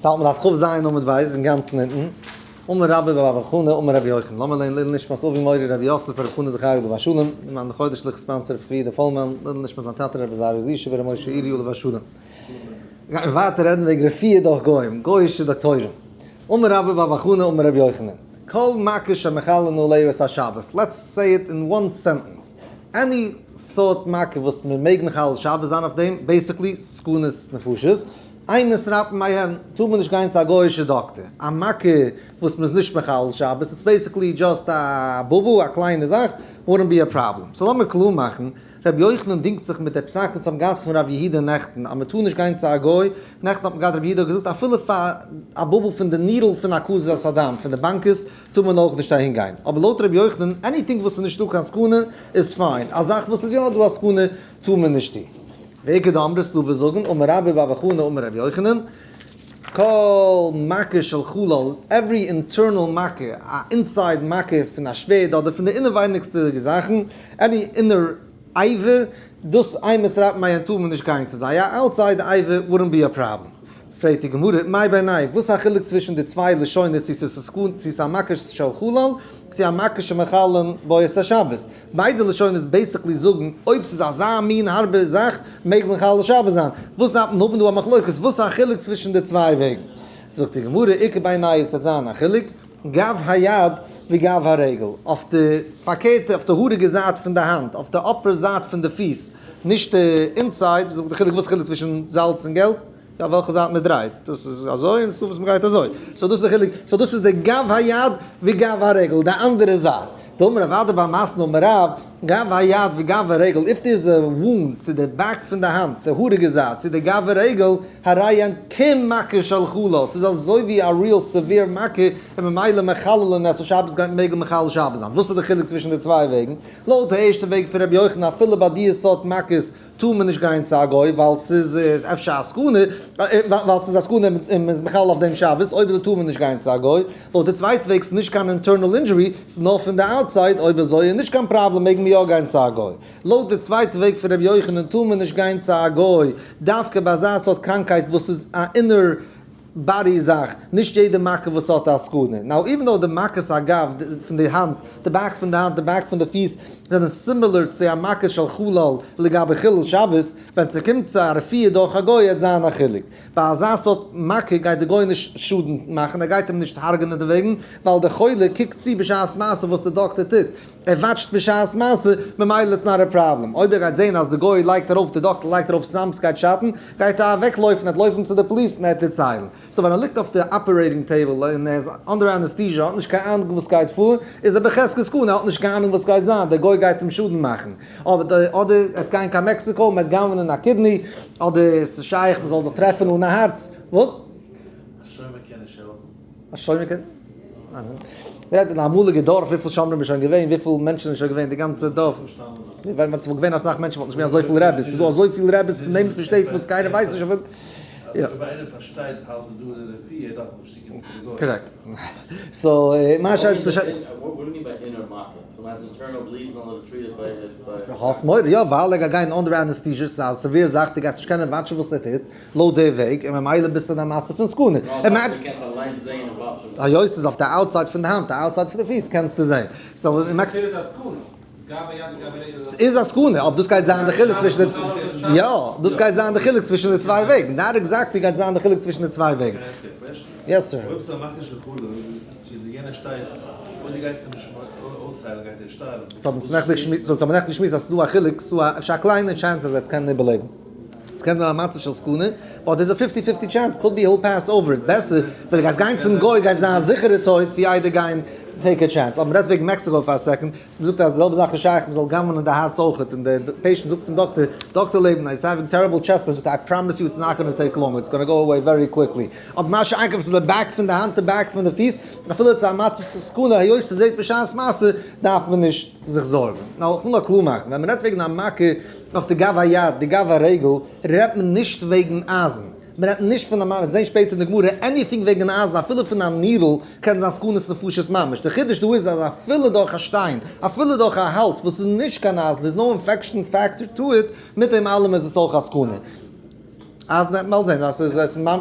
ס'האלט מען דף כ"ז עמוד ב' אינגאנצן אונטן, אמר רבה בר בר חנה אמר רבי יוחנן, לאמיר לערנען לעילוי נשמת אבי מורי רבי יוסף ברב חנה זכריה עליו השלום, למען חודש לכ' sponsor רבי צבי יהודה פאלמאן, לעילוי נשמת זיין טאטע רבי זרעא זישע בר' משה אירי עליו השלום. גיימיר ווייטער רעדן וועגן רפואה דורך גוים, גוי'אישע דאקטוירים. אמר רבה בר בר חנה אמר רבי יוחנן, כל מכה שמחללין עליה את השבת, let's say it in one sentence, any סארט מכה וואס מען מעג מחלל שבת זיין אויף דעם, basically סכנות נפשות, אין מתרפאין בהן, טאר מען נישט גיין צו א גוי'אישע דאקטער. א מכה וואס מ'איז נישט מחלל שבת, it's basically just א בובו, א קליינע זאך, wouldn't be a problem. so לאמיר קלאר מאכן, רבי יוחנן דינגט זיך מיט די פסק וואס האבן געהאט פון רב יהודה נעכטן, אז מ'טאר נישט גיין צו א גוי, נעכטן האט מען געהאט רבי יהודה האט געזאגט אפילו פאר א בובו פון די needle פון הקזת הדם, פון די באנקעס, טאר מען אויך נישט אהין גיין. אבער לויט רבי יוחנן, anything וואס איז נישטא קיין סכנה איז fine, א זאך וואס איז יא דא א סכנה טאר מען נישט טון. ואיכא דאמרי ס'דא וואס זאגן, אמר רבה בר בר חנה אמר רבי יוחנן, כל מכה של חלל, every internal מכה, א inside מכה פון א שווערד אדער פון די אינעווייניגסטע זאכן, any inner אבר, דאס אין מתרפאין בהן טאר מען נישט גיין צו זיי, א outside אבר wouldn't be a problem. פרעגט די גמרא, מאי בינייהו, וואס איז א חילוק צווישן די צוויי לשונות צו ס'איז סכנה צו ס'איז א מכה של חלל צו א מכה שמחללין בו את השבת, ביידע לשונות basically זאגן אויב ס'איז אזא מין הארבע זאך מעג מען מחלל שבת זיין, וואס דארף מען האבן דא א מחלוקת, וואס איז א חילוק צווישן די צוויי וועגן? זאגט די גמרא, איכא בינייהו ס'וועט זיין א חילוק, גב היד וגב הרגל, אויף די פארקערטע אויף די האריגע זייט פון די האנט, אויף די upper זייט פון די פיס, נישט די inside, זאגט די חילוק וואס חילוק צווישן זאלץ און געלט? יא וועלכע זייט מען דרייט, דאס איז אזוי און ס'דא וואס מ'גייט אזוי, so דאס איז די חילוק, so דאס איז די גב היד וגב הרגל, די אנדערע זייט, דאמר רב אדא בר מתנא אמר רב, גב היד וגב הרגל, if there is a wound צו די back פון די האנט, די האריגע זייט, צו די גב הרגל, הרי הן כמכה של חלל, ס'איז אזוי ווי א real severe מכה, און ממילא מחללין את השבת גייט מעג מען מחלל שבת זיין, וואס איז די חילוק צווישן די צוויי וועגן? לויט די ערשטע וועג פון רבי יוחנן אפילו ביי די סארט מכות טאר מען נישט גיין צו א גוי ווייל ס'איז אפשר א סכנה, ווייל ס'איז א סכנה און מ'איז מחלל אויף דעם שבת, אויב אזוי טאר מען נישט גיין צו א גוי, לויט די צווייטע וועג ס'איז נישט קיין internal injury, ס'איז נאר פון די outside, אויב אזוי איז נישט קיין פראבלעם מעג מען יא גיין צו א גוי. לויט די צווייטע וועג פון רבי יוחנן טאר מען נישט גיין צו א גוי דווקא ביי אזא סארט קראנקהייט וואס איז א inner body זאך, נישט יעדע מכה וואס האט א סכנה. now even though די מכות אגב פון די האנט, די back פון די האנט, די back פון די פיס, זענען similar צו א מכה של חלל לגבי חילול שבת, ווען ס'קומט צו א רפואה דורך א גוי העט זיין א חילוק. ביי אזא סארט מכה גייט די גוי נישט שאדן מאכן, ער גייט אים נישט הרג'נען דערוועגן, ווייל די חולה קוקט צו בשעת מעשה וואס די דאקטער טוט, ער וואטשט בשעת מעשה, ממילא it's not a problem. אויב ער גייט זען אז די גוי לייגט ארויף, די דאקטער לייגט ארויף סם סגייט שאטן, גייט ער אוועק לויפן, ער וועט לויפן צו די פאליס און ער וועט דערציילן. so ווען ער ליגט אויף די operating table און ער איז under anesthesia, האט נישט קיין אהנונג וואס גייט פאר, איז ער בחזקת סכנה, ער האט נישט קיין אהנונג וואס גייט זיין, די גוי גייט אים שאדן מאכן. אבער די אדער ער וועט גיין קיין מעקסיקא, מען וועט גנב'נען א kidney, אדער ס'איז שייך מען זאל זיך טרעפן אן א הארץ. וואס? א שומר קען נישט העלפן. א שומר קען. מ'רעדט אין א אמאליגע דארף וויפיל שומרים איז שוין געווען, וויפיל מענטשן איז שוין געווען, די גאנצע דארף. ווען ס'וואלט געווען אסאך מענטשן וואלט נישט געווען אזויפיל רעביס, ס'איז דא אזויפיל רעביס פון דעם פארשטייט וואס קיינער ווייסט נישט אפילו. אויב איינער פארשטייט האלט ער דא אין די רפואה דארף מען נישט שיקן צו די גוי. correct. so מה ש. האסט מורא? יא ווייל ער גייט גיין under anesthesia, ס'איז א severe זאך, דו גייסט נישט קענען וואטשן וואס ער טוט. לויט די וועג, און ממילא ביסטו אין א מצב פון סכנה. היות ס'איז אויף די outside פון די האנט, די outside פון די פיס קענסטו זען. ס'איז א סכנה, אבער דאס גייט זיין די חילוק צווישן די צוויי, יא, דאס גייט זיין די חילוק צווישן די צוויי וועגן. not exactly גייט זיין די חילוק צווישן די צוויי וועגן. yes sir. אויב ס'איז א מכה של חלל, און יענער שטייט, אויב דו גייסט אים נישט אויסהיילן גייט ער שטארבן. סאו האבן מיר נעכטן געשמועסט אז ס'איז דא א חילוק, ס'איז דא אפשר א קליינע chance אז ער וועט עס קענען איבערלעבן. עס קען זיין א מצב של סכנה, but there's a fifty fifty chance, could be he'll pass over it, בעסער ווען דו גייסט גיין צום גוי גייט זיין א זיכערע טויט ווי איידער גיין take a chance, אבער מ'רעדט וועגן מעקסיקא פאר א second, אז מ'זאגט אז די זעלבע זאך איז שייך מ'זאל גנב'נען די הארץ אויכעט, און די patient זאגט צום דאקטער, דאקטער לעבן I'm having terrible chest pain, זאגט ער I promise you it's not gonna take long, it's gonna go away very quickly, אבער מה שאין כן וואס איז די back פון די האנט די back פון די פיס, אפילו עס איז א מצב של סכנה היות ס'זעט בשעת מעשה דארף מען נישט זיך זארגן. now איך וויל נאר קלאר מאכן, ווען מ'רעדט וועגן א מכה אויף די גב היד, די גב הרגל, רעדט מען נישט וועגן אייזן. מען רעדט נישט פון א מ'וועט זען שפעטער אין די גמרא, anything וועגן אייזן אפילו פון א needle קען זיין סכנת נפשות ממש. די חידוש דא איז אז אפילו דורך א שטיין, אפילו דורך א האלץ וואס איז נישט קיין אייזן, there's no infection factor to it, מיט דעם אלעם איז עס אויך א סכנה. אז מ'וועט זען אז ס'איז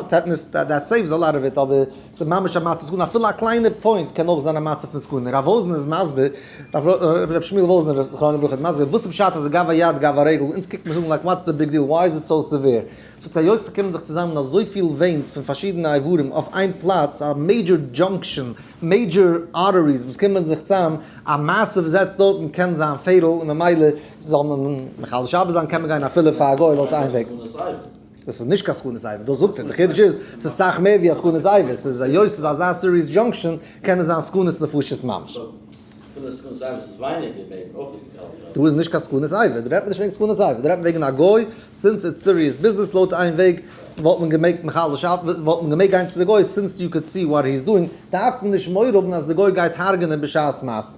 tetanus, that saves a lot of it, אבער ס'איז ממש א מצב סכנה, אפילו א קליינע point קען אויך זיין א מצב פון סכנה. רב וואזנער איז מסביר, רב שמואל וואזנער זכרונו לברכה איז מסביר, וואס איז פשט אז גב היד גב הרגל, אונז קוקט מען זאגן like what's the big deal, why is it so severe? זאגט ער היות ס'קומען זיך צוזאמען אזויפיל veins פון פארשידענע איברים אויף איין פלאץ, א major junction, major arteries וואס קומען זיך צוזאם, א massive זעץ דארטן קען זיין fatal און ממילא זאל מען מחלל שבת זיין קען מען גיין אפילו פאר א גוי לויט איין וועג. דאס איז נישט קיין סכנת אבר, דאס זאגט ער, די חידוש איז ס'איז סאך מער ווי א סכנת אבר, ס'איז היות ס'איז אזא serious junction קען עס זיין סכנת נפשות ממש. דא איז נישט קיין סכנת אבר, דא רעדט מען נישט וועגן סכנת אבר, דא רעדט מען וועגן א גוי, since it's serious business לויט איין וועג וואלט מען געמעגט מחלל שבת, וואלט מען געמעגט גיין צו די גוי since you could see what he's doing, דארף מען נישט מורא האבן אז די גוי גייט הרג'נען בשעת מעשה.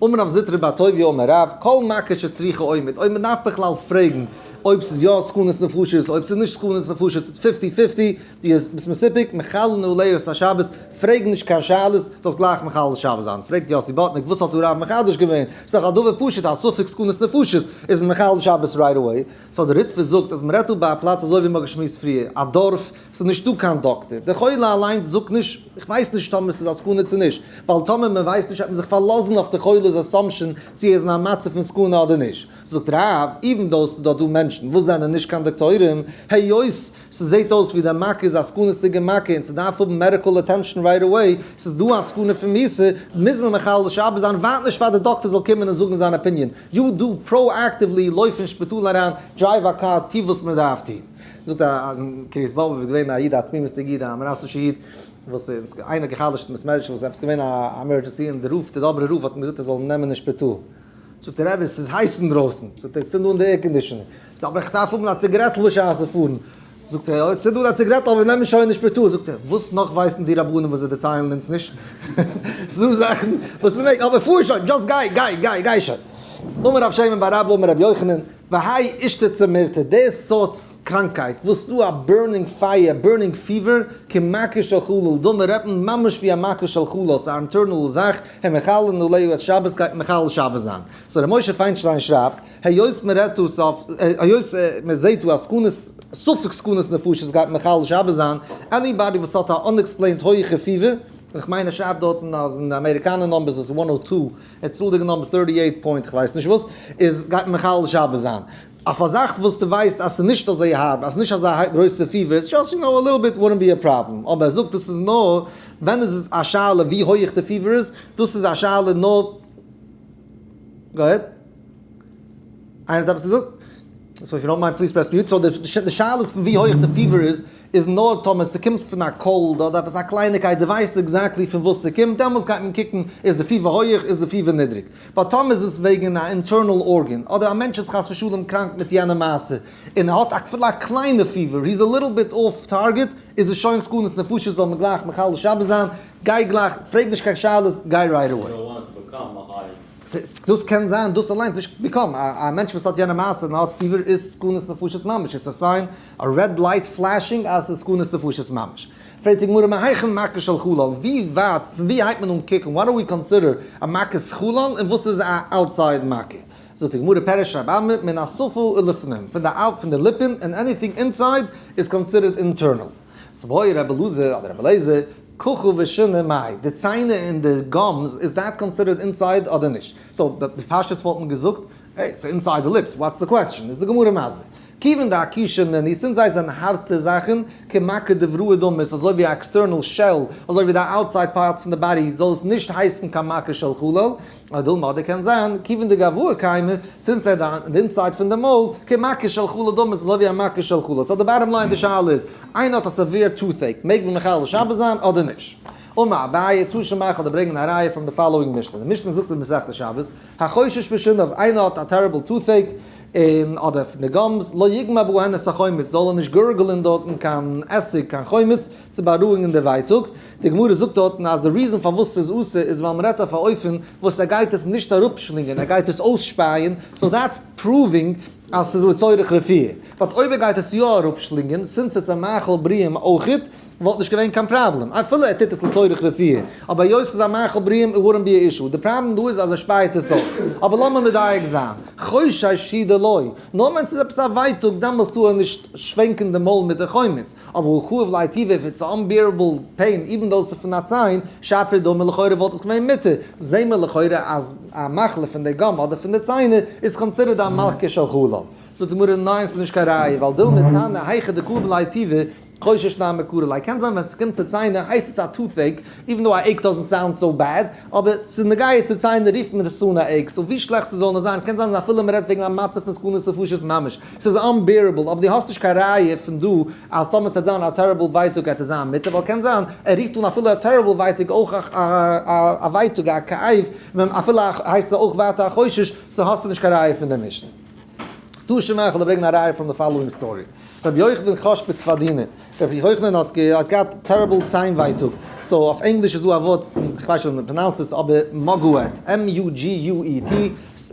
אמר רב זוטרא בר טוביה אמר רב, כל מכה שצריכה אומד, אויב מען דארף בכלל פרעגן אויב ס'איז יא סכנת נפשות אויב ס'איז נישט סכנת נפשות, ס'איז fifty fifty, דו ביסט מסופק, מחללין עליה את השבת, פרעג נישט קיין שאלות, זאלסט גלייך מחלל שבת זיין. פרעגט יאסי באטניק, וואס האט הרב מחדש געווען? ס'איז דאך א דבר פשוט אז ספק סכנת נפשות איז מען מחלל שבת right away. so דער ריטב"א זאגט אז מ'רעדט דא ביי א פלאץ אזוי ווי מ'האט געשמועסט פריער, א דארף, ס'איז נישטא קיין דאקטער, דער חולה אליינס זאגט נישט, איך ווייס נישט טאמער ס'איז א סכנה צו נישט, ווייל טאמער מ'ווייסט נישט וועט מען זיך פארלאזן אויף די חולה'ס assumption צו ער איז אין א מצב פון סכנה אדער נישט. זאגט רב, even though ס'איז דא דא מענטשן וואס זענען נישט קיין דאקטוירים, היות ס'זעהט אויס ווי די מכה איז א סכנות'דיגע מכה און ס'דארף האבן medical attention right away, ס'איז דא א סכנה פון מיתה, מוז מען מחלל שבת זיין, ווארט נישט פאר די דאקטער זאל קומען און זאגן זיין opinion, you do proactively לויף אין שפיטאל אריין, drive א קאר, טו וואס מ'דארף טון. זאגט א אז אין קרית באבוב איז געווען א איד א תמימות'דיג איד א עם הארצישע איד, וואס איז איינער גע'חלש'ט אין בית מדרש וואס איז עפעס געווען א emergency און די רב די דאברער רב האט אים געזאגט ער זאל אים נעמען אין שפיטאל, זאגט ער רבי ס'איז הייס אינדרויסן, זאגט ער צינד אן די air conditioner, זאגט ער אבער איך דארף האבן א ציגרעטל בשעת'ן פארן, זאגט ער צינד אן א ציגרעטל אבער נעם מיר שוין אין שפיטאל, זאגט ער וואס נאך ווייסן די רבנים וואס זיי דערציילן אונז נישט, ס'איז דא זאכן וואס מ'מעג, אבער פאר שוין, just גיי גיי גיי גיי שוין. אמר רב שמן בר אבא אמר רבי יוחנן, והאי אישתא צמירתא, די סארט קראנקייט וואס ס'דא א burning fire, burning fever, כמכה של חלל דמי רעדט מען ממש ווי א מכה של חלל, ס'איז א internal זאך, הן מחללין עליה את שבת גייט מען מחלל שבת זיין. so ר' משה פיינשטיין שרייבט, היות מען רעדט דאס אויף, היות מען זעט דא א סכנת, ספק סכנת נפשות גייט מען מחלל שבת זיין, anybody וואס האט א unexplained הויעכע פיבער, און כ'מיין ער שרייבט דארטן אז אין די אמעריקאנער numbers איז one o two, ארץ-ישראל'דיגע numbers thirty eight point כ'ווייס נישט וואס, איז גייט מען מחלל שבת זיין. אויף א זאך וואס דו ווייסט אז ס'איז נישט אזוי הארב, אז ס'איז נישט אזא גרויסע פיבער, it's just you know a little bit wouldn't be a problem, אבער ער זאגט דאס איז נאר ווען איז עס א שאלה ווי הויעך די פיבער איז, דאס איז א שאלה נאר, go ahead. איינער האט עפעס געזאגט? so if you don't mind please press mute, so די שאלה איז פון ווי הויעך די פיבער איז, איז נאר טאמער ס'קומט פון א cold אדער עפעס א קלייניקייט דו ווייסט exactly פון וואס ס'קומט דעמאלס גייט מען קוקן איז די פיבער הויעך איז די פיבער נידריג but טאמער איז עס וועגן א internal organ אדער א מענטש איז חס ושלום קראנק מיט יענע מעשה און ער האט אפילו א קליינע פיבער he is a little bit off target איז עס שוין סכנת נפשות זאל מען גלייך מחלל שבת זיין גיי גלייך פרעג נישט קיין שאלות גיי right away. דאס קען זיין דאס אליינס נישט become א מענטש וואס האט יענע מעשה און האט פיבער איז סכנת נפשות ממש it's a sign א red light flashing אז ס'איז סכנת נפשות ממש. פרעגט די גמרא מהיכן מכה של חלל, ווי ווייט, פון ווי הייבט מען אן קוקן, what do we consider א מכת חלל און וואס איז א outside מכה? זאגט די גמרא פירש רב אמי מן השפה ולפנים, פון די out פון די ליפן און anything inside איז considered internal. סבאי רבי אלעזר אדער רבי אליעזר, ככה ושיני מאי, די ציינער און די gums איז that considered inside אדער נישט? so בפשטות וואלט מען געזאגט, hey, ס'איז inside די lips, what's the question? איז די גמרא מסביר. כיוון דאכישי נינהו, since זיי זענען הארטע זאכן, כמכה דבראי דמי, אזוי ווי א external shell, אזוי ווי די outside parts פון די body, זאל עס נישט הייסן קיין מכה של חלל, או דילמא אדער קען זיין, כיוון דגואי קיימי, since זיי די inside פון די מויל, כמכה של חלל דמי, אזוי ווי א מכה של חלל. so די bottom line די שאלה איז, איינער האט א severe toothache, מעג מען מחלל שבת זיין אדער נישט? אמר אביי, תא שמע כ'וועל דיר ברענגען א ראיה from the following משנה. די משנה זאגט אין מסכת שבת, החושש בשיניו, איינער האט א terrible toothache, און אדער פון די gums, לא יגמע בהן את החומץ, זאל ער נישט גורגלען דארטן קיין עסיג, קיין חומץ, צו בארואיגן די ווייטאג. די גמרא זאגט דארטן אז די reason פארוואס ס'איז אסור איז ווייל מ'רעדט אויף א אופן וואס ער גייט עס נישט אראפשלינגען, ער גייט עס אויסשפייען, so that's proving אז ס'איז לצורך רפואה. but אויב ער גייט עס יא אראפשלינגען, since it's א מאכל בריאים אויכעט, וואלט נישט געווען קיין פראבלעם, אפילו ער טוט עס לצורך רפואה, אבער היות ס'איז א מאכל בריאים it wouldn't be a issue, די פראבלעם דא איז אז ער שפייעט עס אויס. אבער לאמיר מדייק זיין, חושש הוא דלא, נאר ווען ס'איז עפעס א ווייטאג דעמאלס טאר ער נישט שווענקען די מויל מיט די חומץ, אבער הא כאיב ליה טובא if it's unbearable pain even though ס'איז פון א ציין, שפיר דמי לכאורה וואלט עס געווען מותר, זעהן מיר לכאורה אז א מחלה פון די gum אדער פון די ציינער איז considered א מכה של חלל. זאגט די גמרא ניין ס'איז נישט קיין ראיה ווייל דילמא תנא היכא דכאיב ליה טובא חושש נמי קרי ליה קען זיין ווען ס'קומט צו ציינער הייסט עס א toothache even though א ache doesn't sound so bad אבער ס'איז נוגע צו ציינער רופט מען עס אן א ache so ווי שלעכט ס'זאל נאר זיין קען זיין אז אפילו מ'רעדט וועגן א מצב פון סכנת נפשות ממש ס'איז unbearable אבער דו האסט נישט קיין ראיה פון דא אז טאמער ס'וועט זיין א terrible ווייטאג גייט עס זיין מותר ווייל קען זיין ער רופט אן אפילו א terrible ווייטאג אויך א ווייטאג א כאב אפילו הייסט עס אויך ווייטער א חושש so האסטו נישט קיין ראיה פון די משנה. תא שמע איך וועל דיר ברענגען א ראיה from the following story. רבי יוחנן חש בצפרדינא. רבי יוחנן האט געהאט terrible ציין ווייטאג. so אויף ענגליש איז דא א ווארט, איך ווייס נישט ווי מען pronounce עס, אבער muguet, M-U-G-U-E-T,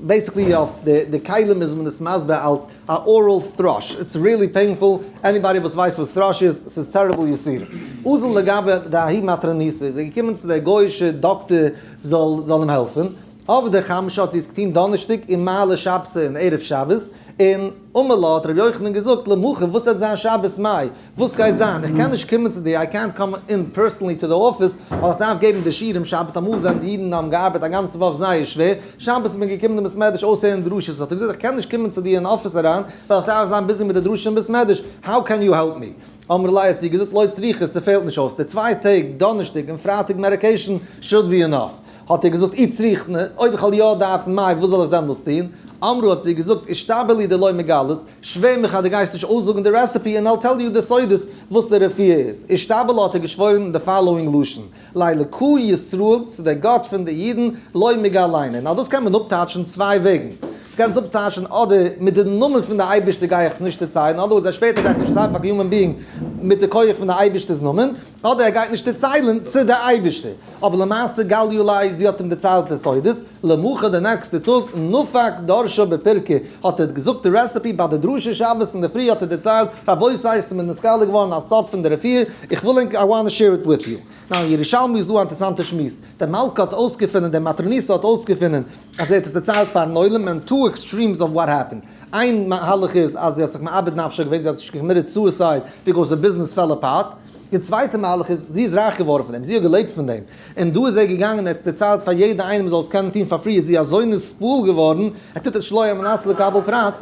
basically אויף די כלים איז מען עס מסביר אלס א oral thrush. It's really painful, anybody וואס ווייסט וואס thrush איז, ס'איז terrible יסורים. אזל לגבי דההיא מטרוניתא איז ער געקומען צו דער גוי'אישע דאקטער זאל אים העלפן. עבדא חמשה האט זי עס געטון דאנערשטאג און מעלי שבתא און ערב שבת, און אמר לה האט רבי יוחנן געזאגט למחר וואס וועט זיין שבת מאי, וואס גייט זיין, איך קען נישט קומען צו דיר, איי קענט קאם אין פערסענלי טו די אפיס, ווייל איך דארף געבן די שיעורים שבת, אמאל זענען די אידן האבן געארבעט א גאנצע וואך זייער שווער, שבת איז מען געקומען אין בית מדרש אויסהערן דרשות, האט ער געזאגט איך קען נישט קומען צו דיר אין אפיס אריין, ווייל איך דארף זיין busy מיט די דרשה אין בית מדרש, how can you help me? אמרה ליה האט זי געזאגט לא צריכא ס'פעלט נישט אויס, די 2 טעג דאנערשטאג און פרייטאג medication should be enough. האט ער געזאגט, אי צריכנא, אויב איך וועל יא דארפן מאי, וואס זאל איך דעמאלס טון? אמרה האט זי געזאגט, אישתבע לי דלא מגלית, שווער מיך אז דו גייסט נישט אויסזאגן די recipe און I'll tell you די סודות וואס די רפואה איז. אישתבע לה האט ער געשוואוירן די following לשון, לאלקי ישראל, צו דער גאט פון די אידן, לא מגליינא. Now דאס קען מען אפטייטשן צוויי וועגן. מ'קען עס אפטייטשן אדער מיט די נאמען פון די אייבערשטער גיי איך עס נישט דערציילן, אדער ער שווערט ער גייט עס נישט דערציילן פאר קיין human being מיט די כח פון די אייבערשטער'ס נאמען, אדער ער גייט נישט דערציילן צו די אייבערשטער, אבער למעשה גלייא ליה זי האט אים דערציילט די סודות, למחר די נעקסטע טאג נפק דרשה בפירקא האט ער געזאגט די recipe ביי די דרשה שבת אינדערפרי האט ער דערציילט, רבותי ס'איז מיר נתגלה געווארן א סוד פון די רפואה, איך וויל ענק I wanna share it with you. Now אין ירושלמי איז דא א אינטערעסאנטע שמועס, די מלכה האט אויסגעפונען, די מטרוניתא האט אויסגעפונען אז ער האט עס דערציילט פארן עולם און two extremes of what happened, איין מהלך איז אז זי האט זיך מאבד נפשה געווען, זי האט זיך committed suicide because די ביזנעס fell apart, די צווייטע מהלך איז, זי איז רייך געווארן פון דעם, זי האט געלעבט פון דעם, און דא איז ער געגאנגען און ער האט עס דערציילט פאר יעדע איינעם זאל עס קענען טון פאר free, איז זי אזוי נתפעל געווארן, ער טוט עס שלא על מנת לקבל פרס,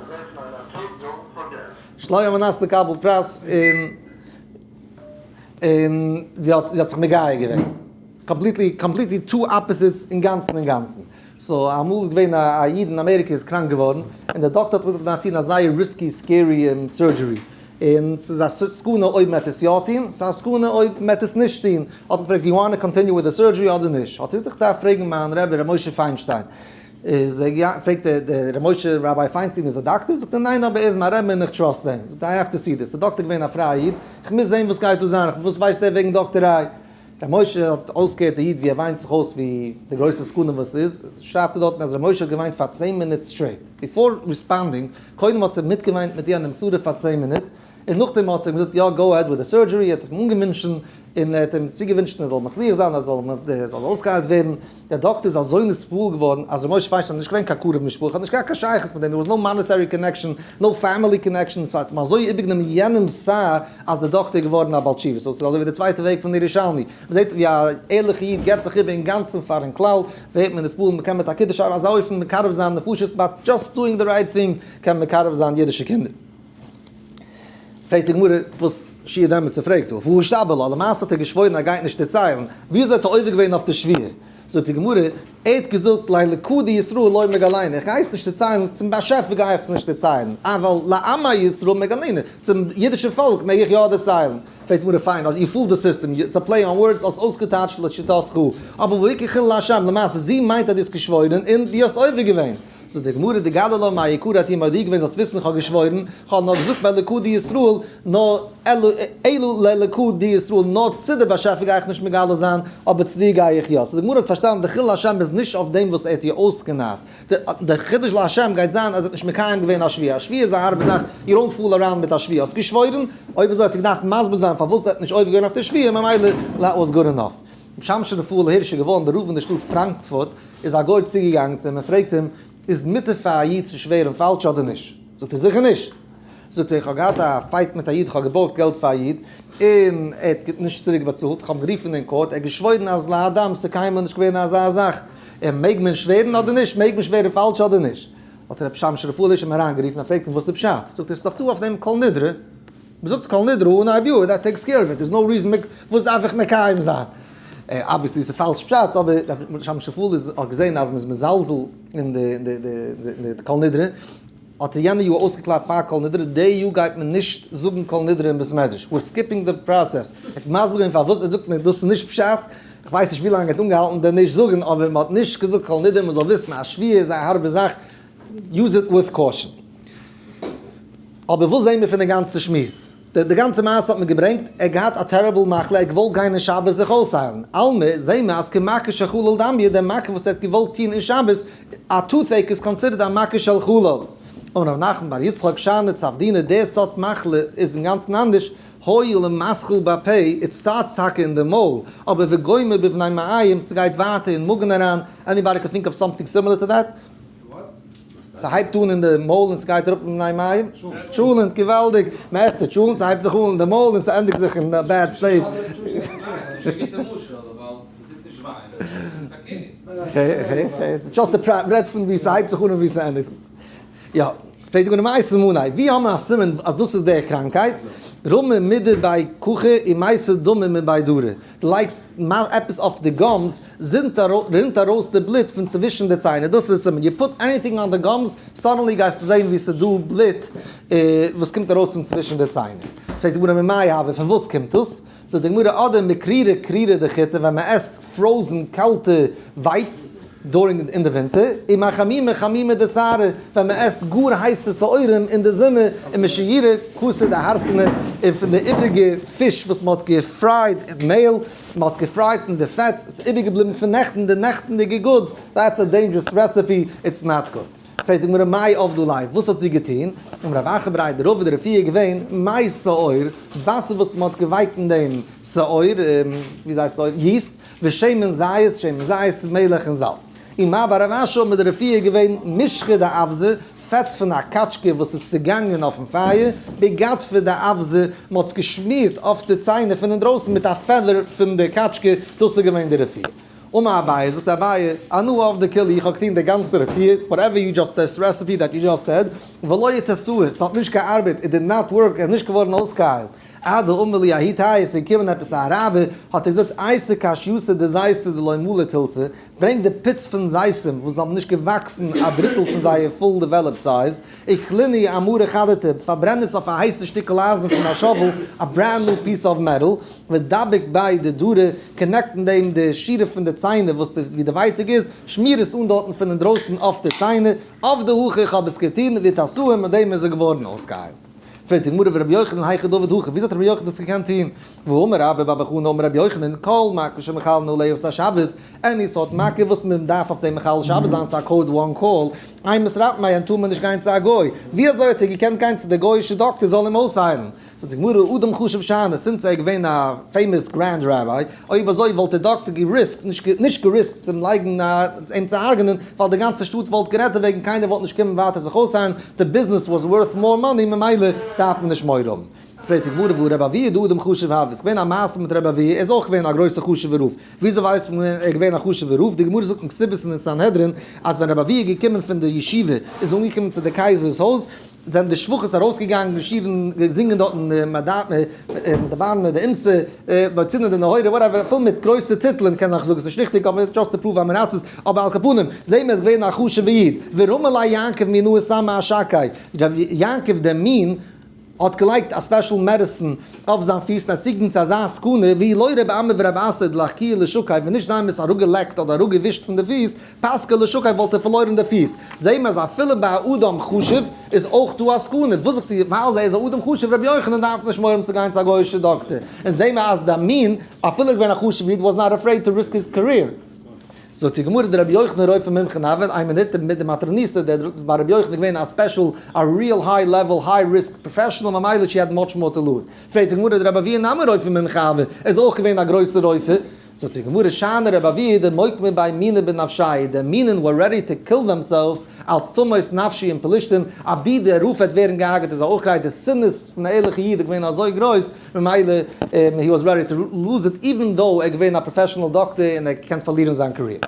שלא על מנת לקבל פרס, און און זי האט זי האט זיך מגייר געווען, completely completely two opposites אינגאנצן אינגאנצן. So אמאל איז געווען א איד אין אמעריקע איז קראנק געווארן, און דער דאקטער האט געזאגט מ'דארף טון א זייער risky scary surgery, און ס'איז א סכנה אויב מ'עט עס יא טון, ס'איז א סכנה אויב מ'עט עס נישט טון, האט מען געפרעגט you wanna continue with the surgery אדער נישט, האט ער געזאגט איך דארף פרעגן מיין רבי ר' משה פיינשטיין, איז ער געגאנגען פרעגט ער דער ר' משה Rabbi פיינשטיין איז א דאקטער, זאגט ער ניין אבער ער איז מיין רבי און איך trust אים, זאגט ער I have to see this, דער דאקטער איז געווען א פרייע איד, איך מוז זען וואס גייט דא זיין, וואס ווייסט ער וועגן דאקטעריי. ר' משה האט אויסגעהערט די איד ווי ער וויינט זיך אויס ווי די גרויסע סכנה וואס איז, שרייבט ער דארטן אז ר' משה האט געוויינט פאר 10 מינוט straight, before responding, קודם האט ער מיטגעוויינט מיט יענעם צרה פאר 10 מינוט, און נאכדעם האט ער אים געזאגט יא go ahead with the surgery, ער האט אים אנגעווינטשן און ער האט אים צוגעווינטשן ער זאל מצליח זיין, ער זאל אויסגעהיילט ווערן, דער דאקטער איז אזוי נתפעל געווארן אז ר' משה פיינשטיין איז נישט געווען קיין קרוב משפחה, האט נישט געהאט קיין שייכות מיט דעם, there was no monetary connection, no family connection, ס'האט אים אזוי איבערגענומען יענעמ'ס צער אז דער דאקטער איז געווארן א בעל תשובה, so ס'איז אזוי ווי די צווייטע וועג פון ירושלמי, מ'זעט ווי א ערליכע איד געבט זיך איבער אינגאנצן פארן כלל, ווערט מען נתפעל, מ'קען מיט א קידוש אזא אופן מקרב זיין נפשות, by just doing the right thing קען מען מקרב זיין אידישע קינדער. פרעגט די גמרא, וואס שיעור דעמאלטס צופרעגט דא? והא אישתבע לה, למעשה האט ער געשוואוירן ער גייט נישט דערציילן, וויאזוי האט ער עובר געווען אויף די שבועה? זאגט די גמרא, ער האט געזאגט לאלקי דישראל לא מגליינא, איך גיי עס נישט דערציילן, צום באשעפער גיי איך עס נישט דערציילן, אבל לעמי ישראל מגליינא, צום אידישן פאלק מעג איך יא דערציילן. פרעגט די גמרא, פיין, אז you fool the system, it's a play on words, האסט אויסגעטייטשט לשיטתך, אבער והאיכא חילול השם, למעשה זי מיינט אז דו האסט געשוואוירן און דו האסט עובר געווען. זאגט די גמרא דגלי לה מאי יקרא האט איר מודיע געווען זאלסט וויסן איך האב געשוואוירן, איך האב נאר געזאגט באלוקא דישראל, נאר אלא לאלוקא דישראל, נאר צו די באשעפער גיי איך נישט מגלה זיין, אבער צו דיר גיי איך יא. so די גמרא האט פארשטאנען די חילול השם איז נישט אויף דעם וואס ער האט איר אויסגענארט, די חידוש להשם גייט זיין אז ער האט נישט מקיים געווען א שבועה, א שבועה איז א הארבע זאך, you don't fool around מיט א שבועה, האסט געשוואוירן, אויב אזוי האט ער געדארפט מסביר זיין פארוואס ער האט נישט עובר געווען אויף די שבועה, ממילא that was good enough. רבי שמשון רפאל הירש איז געווארן דער רב אין די שטאט פראנקפורט, איז א גוי צוגעגאנגען צו אים און פרעגט אים, איז מותר פאר א איד צו שווערן פאלש אדער נישט? זאגט ער, זיכער נישט! זאגט ער, איך האב געהאט א fight מיט א איד, איך האב געבארגט געלט פאר א איד, און ער האט נישט צוריק באצאלט, איך האב אים גערופן אין court, ער האט געשוואוירן אז להדם ס'איז קיינמאל נישט געווען אזא זאך, און מעג מען שווערן אדער נישט? מעג מען שווערן פאלש אדער נישט? האט רבי שמשון רפאל הירש אים אריינגערופן און פרעגט אים וואס איז פשט? זאגט ער, ס'איז דאך דא אויף דעם כל נדרי, מ'זאגט כל נדרי אן א ביאור, that takes care of it, there's no reason וואס דארף איך מקיים זיין? obviously ס'איז פאלש פשט, אבער רבי שמשון רפאל איז האט געזען אז מ'איז מזלזל אין די כל נדרי, האט ער יענע יאר אויסגעקלאפט פאר כל נדרי, די יאר גייט מען נישט זאגן כל נדרי אין בית מדרש, we're skipping the process, ער האט מסביר געווען פארוואס, ער זאגט מיר דאס איז נישט פשט, איך ווייס נישט ווי לאנג ער האט אנגעהאלטן די נישט זאגן, אבער מען האט נישט געזאגט כל נדרי, מען זאל וויסן א שבועה איז א הארבע זאך, use it with caution. אבער וואס זעהן מיר פון די גאנצע שמועס? די גאנצע מעשה האט מען געברענגט, ער האט געהאט א terrible מחלה, ער האט געוואלט גיין אין שבת זיך אויסהיילן. אלמא, זעהן מיר אז כמכה של חלל דמיא, די מכה וואס ער האט געוואלט טון אין שבת, א toothache איז considered א מכה של חלל. אמר רב נחמן בר יצחק שאני צפדינא, די סארט מחלה איז אינגאנצן אנדערש, הואיל ומתחיל בפה, it starts טאקע אין די מויל, אבער וגומר בבני מעיים, ס'גייט ווייטער אין מאגן אריין, anybody can think of something similar to that? ס'הייבט אן אין די מויל און ס'גייט אראפ אין בני מעיים. טשולענט, געוואלדיג! מ'עסט די טשולענט, ס'הייבט זיך אן אין די מויל און ס'ענדיגט זיך אין bad state. just די רעדט פון ווי ס'הייבט זיך אן און ווי ס'ענדיגט זיך. יא, פרעגט די גמרא מאי סימניה, ווי האבן מיר א סימן אז דאס איז די קראנקייט? רמי מידי בי כוכא ומייתי דמא מבי דרי. דו לייגסט עפעס אויף די gums, רינט ארויס די בלוט פון צווישן די ציינער, דאס איז די סימן, you put anything on the gums, suddenly גייסטו זען ווי ס'איז דא בלוט וואס קומט ארויס פון צווישן די ציינער. פרעגט די גמרא ממאי הוי, פון וואס קומט דאס? זאגט די גמרא אדער מקרירי קרירי דחיטי, ווען מען עסט frozen קאלטע ווייץ during אין די ווינטער, ומחמימי חמימי דשערי, ווען מען עסט גאר הייסע שעורים אין די זומער, ומשיירי כסא דהרסנא, און פון די איבריגע פיש וואס מען האט געפרייד אין מעהל, מען האט געפרייט אין די פעטס, ס'איז איבערגעבליבן פון נעכטן, די נעכטנדיגע goods, that's a dangerous recipe, it's not good. פרעגט די גמרא מאי עבדא ליה, וואס האט זי געטון? אמר רב אחא בריה דרבא די רפואה איז געווען מי שאור, וואסער וואס מען האט געווייקט אין דעם שאור, ווי זייער שאור, yeast, ושמן זית, שמן זית, מלח און זאלץ. און מר בר רב אשי האט מיט די רפואה געווען משחא דאווזא, פעטס פון א קאטשקע וואס איז צעגאנגען אויפן פייער, בגדפא דאווזא, מען האט עס געשמירט אויף די ציינער פון אינדרויסן מיט א feather פון די קאטשקע, דאס איז געווען די רפואה. אמר אביי, זאגט אביי, אנא עבדי כולהו, איך האב געטון די גאנצע רפואה, whatever you just, this recipe that you just said, ולא איתסאי, ס'האט נישט געארבעט, it did not work, ער איז נישט געווארן אויסגעהיילט. עד דאמר לי ההוא טייעא, ס'איז געקומען עפעס א אראבער, האט ער געזאגט, אייתי קשייתא דזיתא דלא מלי תילתא, ברענג די פיץ פון זיתים וואס האבן נישט געוואקסן א דריטל פון זייער full developed size, איקלינהו אמרא חדתא, פארברען עס אויף א הייסע שטיקל אייזן פון א shovel, א brand new piece of metal, ודביק ביה דדרא, connect אין דעם די שורה פון די ציינער וואס די ווי די ווייטאג איז, שמיר עס אן דארטן פון אינדרויסן אויף די ציינער, עבדי הכי איך האב עס געטון, ואיתסאי, מיט דעם איז ער געווארן אויסגעהיילט. פרעגט די גמרא ורבי יוחנן היכי דעביד הכי, וויאזוי האט רבי יוחנן דאס געקענט טון? והאמר רבה בר בר חנה אמר רבי יוחנן, כל מכה שמחללין עליה את השבת, any סארט מכה וואס מען דארף אויף דעם מחלל שבת זיין, ס'איז א code one call, אין מתרפאין בהן טאר מען נישט גיין צו א גוי, ווי אזוי האט ער געקענט גיין צו די גוי'אישע דאקטער זאל אים אויסהיילן? זאגט די גמרא, אדם חשוב שאני, since ער איז געווען א famous grand rabbi, אויב אזוי וואלט דער דאקטער געריסקט, נישט געריסקט צום לייגן א, אים צו הרג'נען, ווייל די גאנצע שטאט וואלט גערעדט דערוועגן, קיינער וואלט נישט קומען ווייטער זיך אויסהיילן, די ביזנעס was worth more money, ממילא דארף מען נישט מורא האבן. פרעגט די גמרא והא רבי אבהו דאדם חשוב הוה, ס'איז געווען א מעשה מיט רבי אבהו, ער איז אויך געווען א גרויסער חשוב'ער רב, וויאזוי ווייסט מען ער איז געווען א חשוב'ער רב? די גמרא זאגט אין כתובות און אין סנהדרין אז ווען רבי אבהו איז געקומען פון די ישיבה איז אנגעקומען צו די קייזער'ס הויז, זענען די שפחות ארויסגעגאנגען שירן געזינגען דארטן מדברנא דאימתא בצינא דנהורא whatever פול מיט גרויסע טיטלען קען זיין כ'זאג עס נישט ריכטיג אבער just to prove עם הארצות אבער על כל פנים זעהן מיר ער איז געווען א חשוב'ע איד ורמי ליה יעקב מינא סמא אשקיה רבי יעקב דער מין. האט געלייגט א special medicine אויף זיין פיס און עס צוגעקומען צו אזא סכנה ואי לא רבי אמי ורבי אסי דלחקוהו לשוקיה ווען נישט זיי האבן עס אראפגעלעקט אדער אראפגעווישט פון די פיס פסקה לשוקיה וואלט ער פארלוירן די פיס. זעהן מיר אז אפילו ביי א אדם חשוב איז אויך דא א סכנה. וואס זאגסטו ווייל ער איז א אדם חשוב רבי יוחנן דארף נישט מורא האבן צו גיין צו א גוי'אישע דאקטער און זעהן מיר אז די מין אפילו געווען א חשוב איד was not afraid to risk his career. זאגט די גמרא דרבי יוחנן רופא מומחה הוה, איין מינוט, מיט די מטרוניתא, דער ביי רבי יוחנן איז געווען א special, א real high level, high risk professional, ממילא she had much more to lose. פרעגט די גמרא דרבי אבהו נמי רופא מומחה הוה, ער איז אויך געווען א גרויסער רופא. זאגט די גמרא שאני רבי אבהו דמוקמי ביה מיני בנפשייהו, די מינין were ready to kill themselves אלס תמות נפשי עם פלשתים, אבי דער רב וועט ווערן געהארגעט איז אויך גרייט, די שנאת פון די ערליכע איד איז געווען אזוי גרויס, ממילא he was ready to lose it even though ער איז געווען א professional דאקטער און ער קען פארלירן זיין career.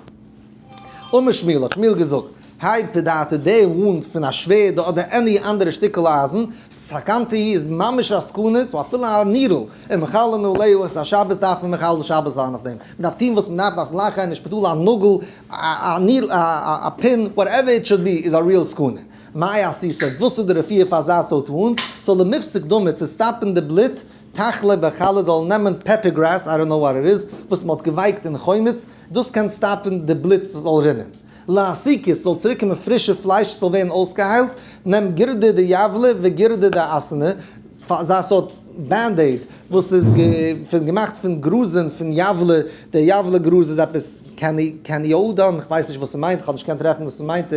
אמר שמואל האט שמואל געזאגט, האי פדעתא די wound פון א שווערד אדער any אנדערע שטיקל אייזן, סכנתא היא איז ממש א סכנה, so אפילו א needle, ומחללין עליה את השבת דארף מען מחלל שבת זיין אויף דעם, מען דארף טון וואס מען דארף, דארף גלייך גיין אין שפיטאל א נאגל, א needle, א pin, whatever it should be איז א real סכנה. מאי עשית, וואס איז די רפואה פאר אזא סארט wound? so למיפסק דמא צו stop ן די בלוט, תחליה בחלא זאל נעמען pepper grass, I don't know what it is, וואס מען האט געווייקט אין חומץ, דאס קען stop ן די בלוט זאל רינען. להסיקה, ס'זאל צוריקקומען פרישע פלייש ס'זאל ווערן אויסגעהיילט, נעם גירדא דיבלא וגירדא דעסנא, אזא סארט band-aid וואס איז געמאכט פון גראזן פון יבלע, די יבלע גראז איז עפעס קעניאדאן, כ'ווייס נישט וואס ס'מיינט, כ'האב נישט געקענט טרעפן וואס ס'מיינט,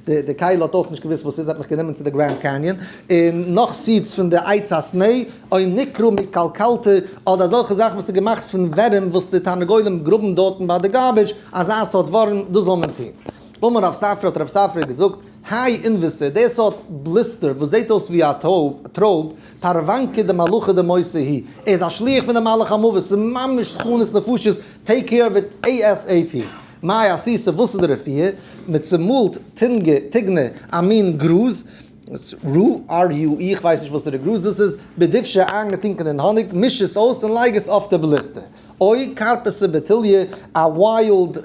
די כלה האט אויך נישט געוואוסט וואס ס'איז, האט מיך גענומען צו די גרענד קעניאן, און נאך seeds פון די עץ הסנה, או נקרא מקלקלתא, אדער אזעלכע זאכן וואס איז געמאכט פון ווערים וואס די תרנגולים גראבן דארטן ביי די garbage, אזא סארט ווארעם, דאס זאל מען טון. אמר רב ספרא האט רב ספרא געזאגט, האי ענוותא, די סארט blister וואס זעט אויס ווי א טרויב, פרוונקא דמלאכא דמותא הוא, ער איז א שליח פון די מלאך המוות, ס'איז ממש סכנת נפשות, take care of it ASAP. מאי עשית, וואס איז די רפואה? מען צומאלט תינגא, טיגנא, א מין גראז, rue, R-U-E, איך ווייס נישט וואסערע גראז דאס איז, בדובשא איינגעטונקען אין האניג, מיש עס אויס און לייג עס אויף די blister. או כרפסא בטוליא, א wild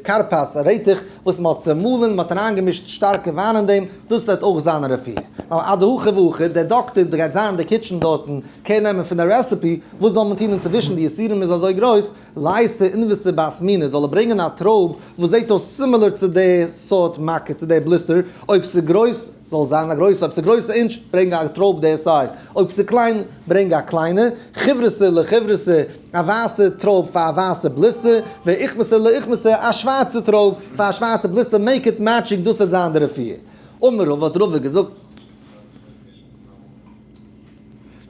כרפס, א רעטעך, וואס מען האט צומאלן, מען האט אריינגעמישט שטארקע וויין אין דעם, דאס וועט אויך זיין א רפואה. נאר אדהכי והכי, דער דאקטער גייט זיין אין די kitchen דארטן care נעמען פון די recipe, וואס זאל מען טון אינצווישן, די יסורים איז אזוי גרויס, לייתי ענוותא בת מינא זאל ער ברענגען א טרויב וואס זעט אויס similar צו די סארט מכה צו די blister, אויב ס'איז גרויס זאל עס זיין א גרויסע, אויב ס'איז גרויסע אינטש ברענג א טרויב די size, אויב ס'איז קליין ברענג א קליינע, חיוורתא לחיוורתא א ווייסע טרויב פאר א ווייסע blister, ואוכמתא לאוכמתא א שווארצע טרויב פאר א שווארצע blister, make it matching דאס וועט זיין די רפואה. אמר רבא האט רבא געזאגט.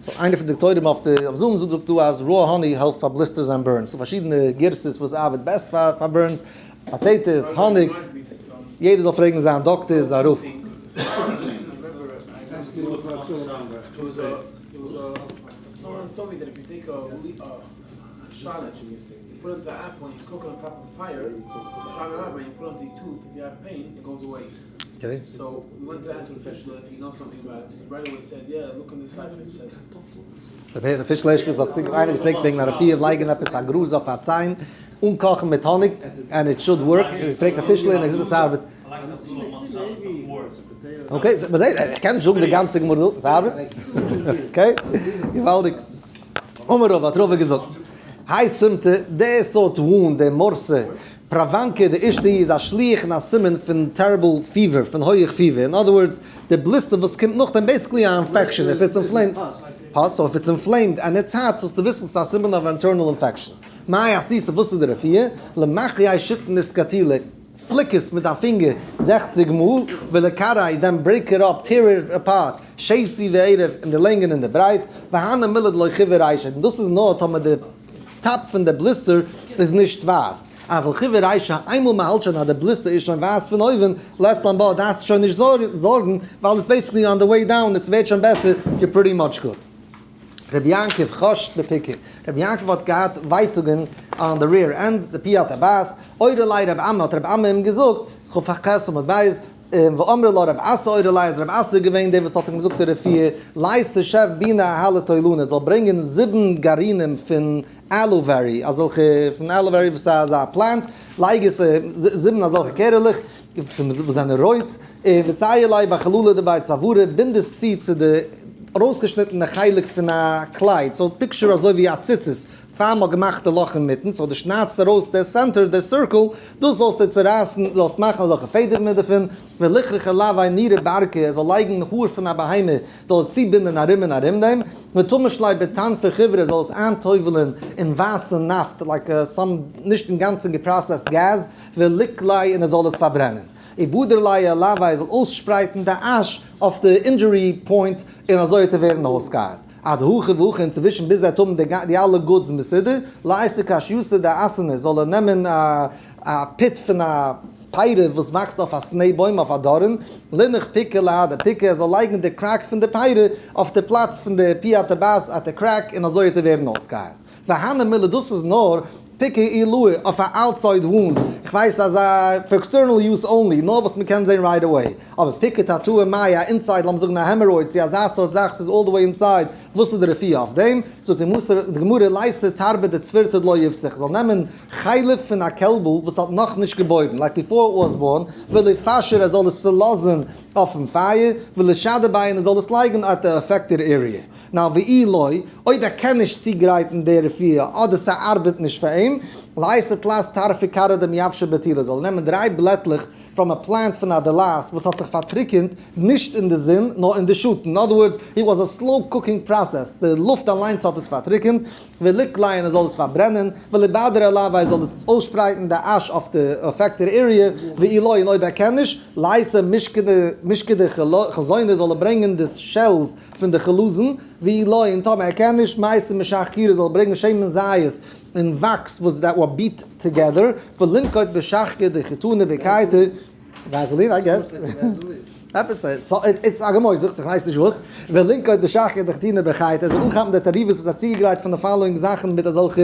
so איינער פון די דאקטוירים אויף די אויף Zoom זאגט דא אז raw honey העלפט פאר blisters and burns, ס'דא פארשידענע גירסות וואס ארבעט best פאר פאר burns, potatoes, האניג, יעדער זאל פרעגן זיין דאקטער, זיין רב. רבי פישל הערשקאוויץ האט זיך איינער געפרעגט וועגן א רפואה לייגן עפעס א גראז אויף א ציין אן קאכן מיט האניג and it should work, געפרעגט רבי פישל און ער האט געזאגט עס ארבעט. okay, מ'זעט, איך קען נישט זאגן די גאנצע גמרא דא, עס ארבעט. okay, געוואלדיג. אמר רבא האט רבא געזאגט, האי סימטא, די סארט wound, די מורסא, פרוונקא דאישתא איז א שליח און א סימן פון terrible fever, פון הויעך פיבער, in other words, די blister וואס קומט נאכדעם basically א infection, if it's inflamed, pus, so if it's inflamed and it's hot, זאלסטו וויסן ס'איז א סימן אוו internal infection. מאי עשית, וואס איז די רפואה? למחייה שיתין אסקרטולי, פליק עס מיט דיין פינגער 60 מאל, ולקרעיה, then break it up, tear it apart, שתי וערב, אין די לענג און אין די ברייט, והני מילי דלא חיוור רישא, און דאס איז נאר טאמער די top פון די blister איז נישט ווייס, אבל חיוור רישא, איינמאל מען האלט שוין אז די blister איז שוין ווייס פון אויבן, לית לן בה, דארפסטו שוין נישט זארגן, ווייל it's basically on the way down, עס ווערט שוין בעסער, you're pretty much good. רבי יעקב חש בפיקא, רבי יעקב האט געהאט ווייטאגן on the rear end, די פיאת הבת, אורי ליה רב אמי האט רב אמי אים געזאגט, כ ח עמוד ב', ואמרי לה רב אסי אורי ליה איז רב אסי געווען דער וואס האט אים געזאגט די רפואה, לייתי שב ביני אהלה תולנא, זאל ברענגען זיבן גרעינים פון aloe vera, אזעלכע פון aloe vera וואס איז אזא plant, לייג עס זיבן אזעלכע קערעלעך פון וואס זענען רויט, און וצייר ליה בחללא דבי צוארא, בינד עס צו צו די. ארויסגעשניטענע חלק פון א קלייד, so picture אזוי ווי א ציצית, פאר מ'האט געמאכט די לאך אינמיטן, so דו שניידסט ארויס די center, די circle, דאס זאלסטו צורייסן, זאלסט מאכן אזעלכע פעדערן דערפון, ולכרוך עילויה נירא ברקא, ער זאל לייגן האר פון א בהמה, זאל ער צובינדן ארום און ארום דעם, וטמיש ליה בטנפא חיורא, זאל עס איינטובל'ען אין ווייסע נאפט, like some נישט אינגאנצן גע processed געז, וליקליה און ער זאל עס פארברענען. ובדר ליה עילויה, זאל אויסשפרייטן די אש אויף די injury point און אזוי וועט ער ווערן אויסגעהיילט. עד הכא והכא אינצווישן ביז ער וועט האבן די אלע goods מסודר, לייתי כשיתא דאסנא, זאל ער נעמען א pit פון א פרי וואס וואקסט אויף א סנה בוים אויף א דארן, לינח פיקא להדי פיקא, ער זאל לייגן די crack פון די פרי אויף די פלאץ פון די פי הטבעת at די crack און אזוי וועט ער ווערן אויסגעהיילט. והני מילי דאס איז נאר פיקא עילאה אויף א outside wound, איך ווייס אז א פאר external use only, נאר וואס מ'קען זען right away, אבער פיקא תתאה מאי א inside לאמיר זאגן א hemorrhoid צו אזא סארט זאך ס'איז all the way inside, וואס איז די רפואה אויף דעם? זאגט די גמרא לייתי תרבא דצפירתא דלא איפסיח, זאל נעמען חלב פון א קעלבל וואס האט נאך נישט געבוירן, like before it was born, וליפשר ער זאל עס צולאזן אויפן פייער, ולישדי ביה און ער זאל עס לייגן at די affected area. Now ואי לא, אויב ער קען נישט צוגרייטן די רפואה אדער ס'ארבעט נישט פאר אים, לייתי תלת טרפי כרעא דמייבשא בטולא, זאל ער נעמען דריי בלעטלעך from a plant פון א דלעת וואס האט זיך פארטריקענט נישט אין די זון נאר אין די שאטן, in other words, it was a slow cooking process, די לופט אליינס האט עס פארטריקענט, וליקליה ער זאל עס פארברענען, וליבדר עילויה זאל עס אויסשפרייטן די אש אויף די affected area, ואי לא און אויב ער קען נישט, לייתי משכא דחילזונא זאל ער ברענגען די shells פון די חלזון, ואי לא און טאמער ער קען נישט, מייתי משח כירא זאל ער ברענגען שמן זית און וואקס וואס that were beat together, ולינקוט בשחקא דחיטנא בקיטא, Vaseline I guess, עפעס it's א געמויזעכץ איך ווייס נישט וואס, ולינקוט בשחקא דחיטנא בקיטא, ער זאל אנכאפן די תערובות וואס האט צוגעגרייט פון די following זאכן מיט אזעלכע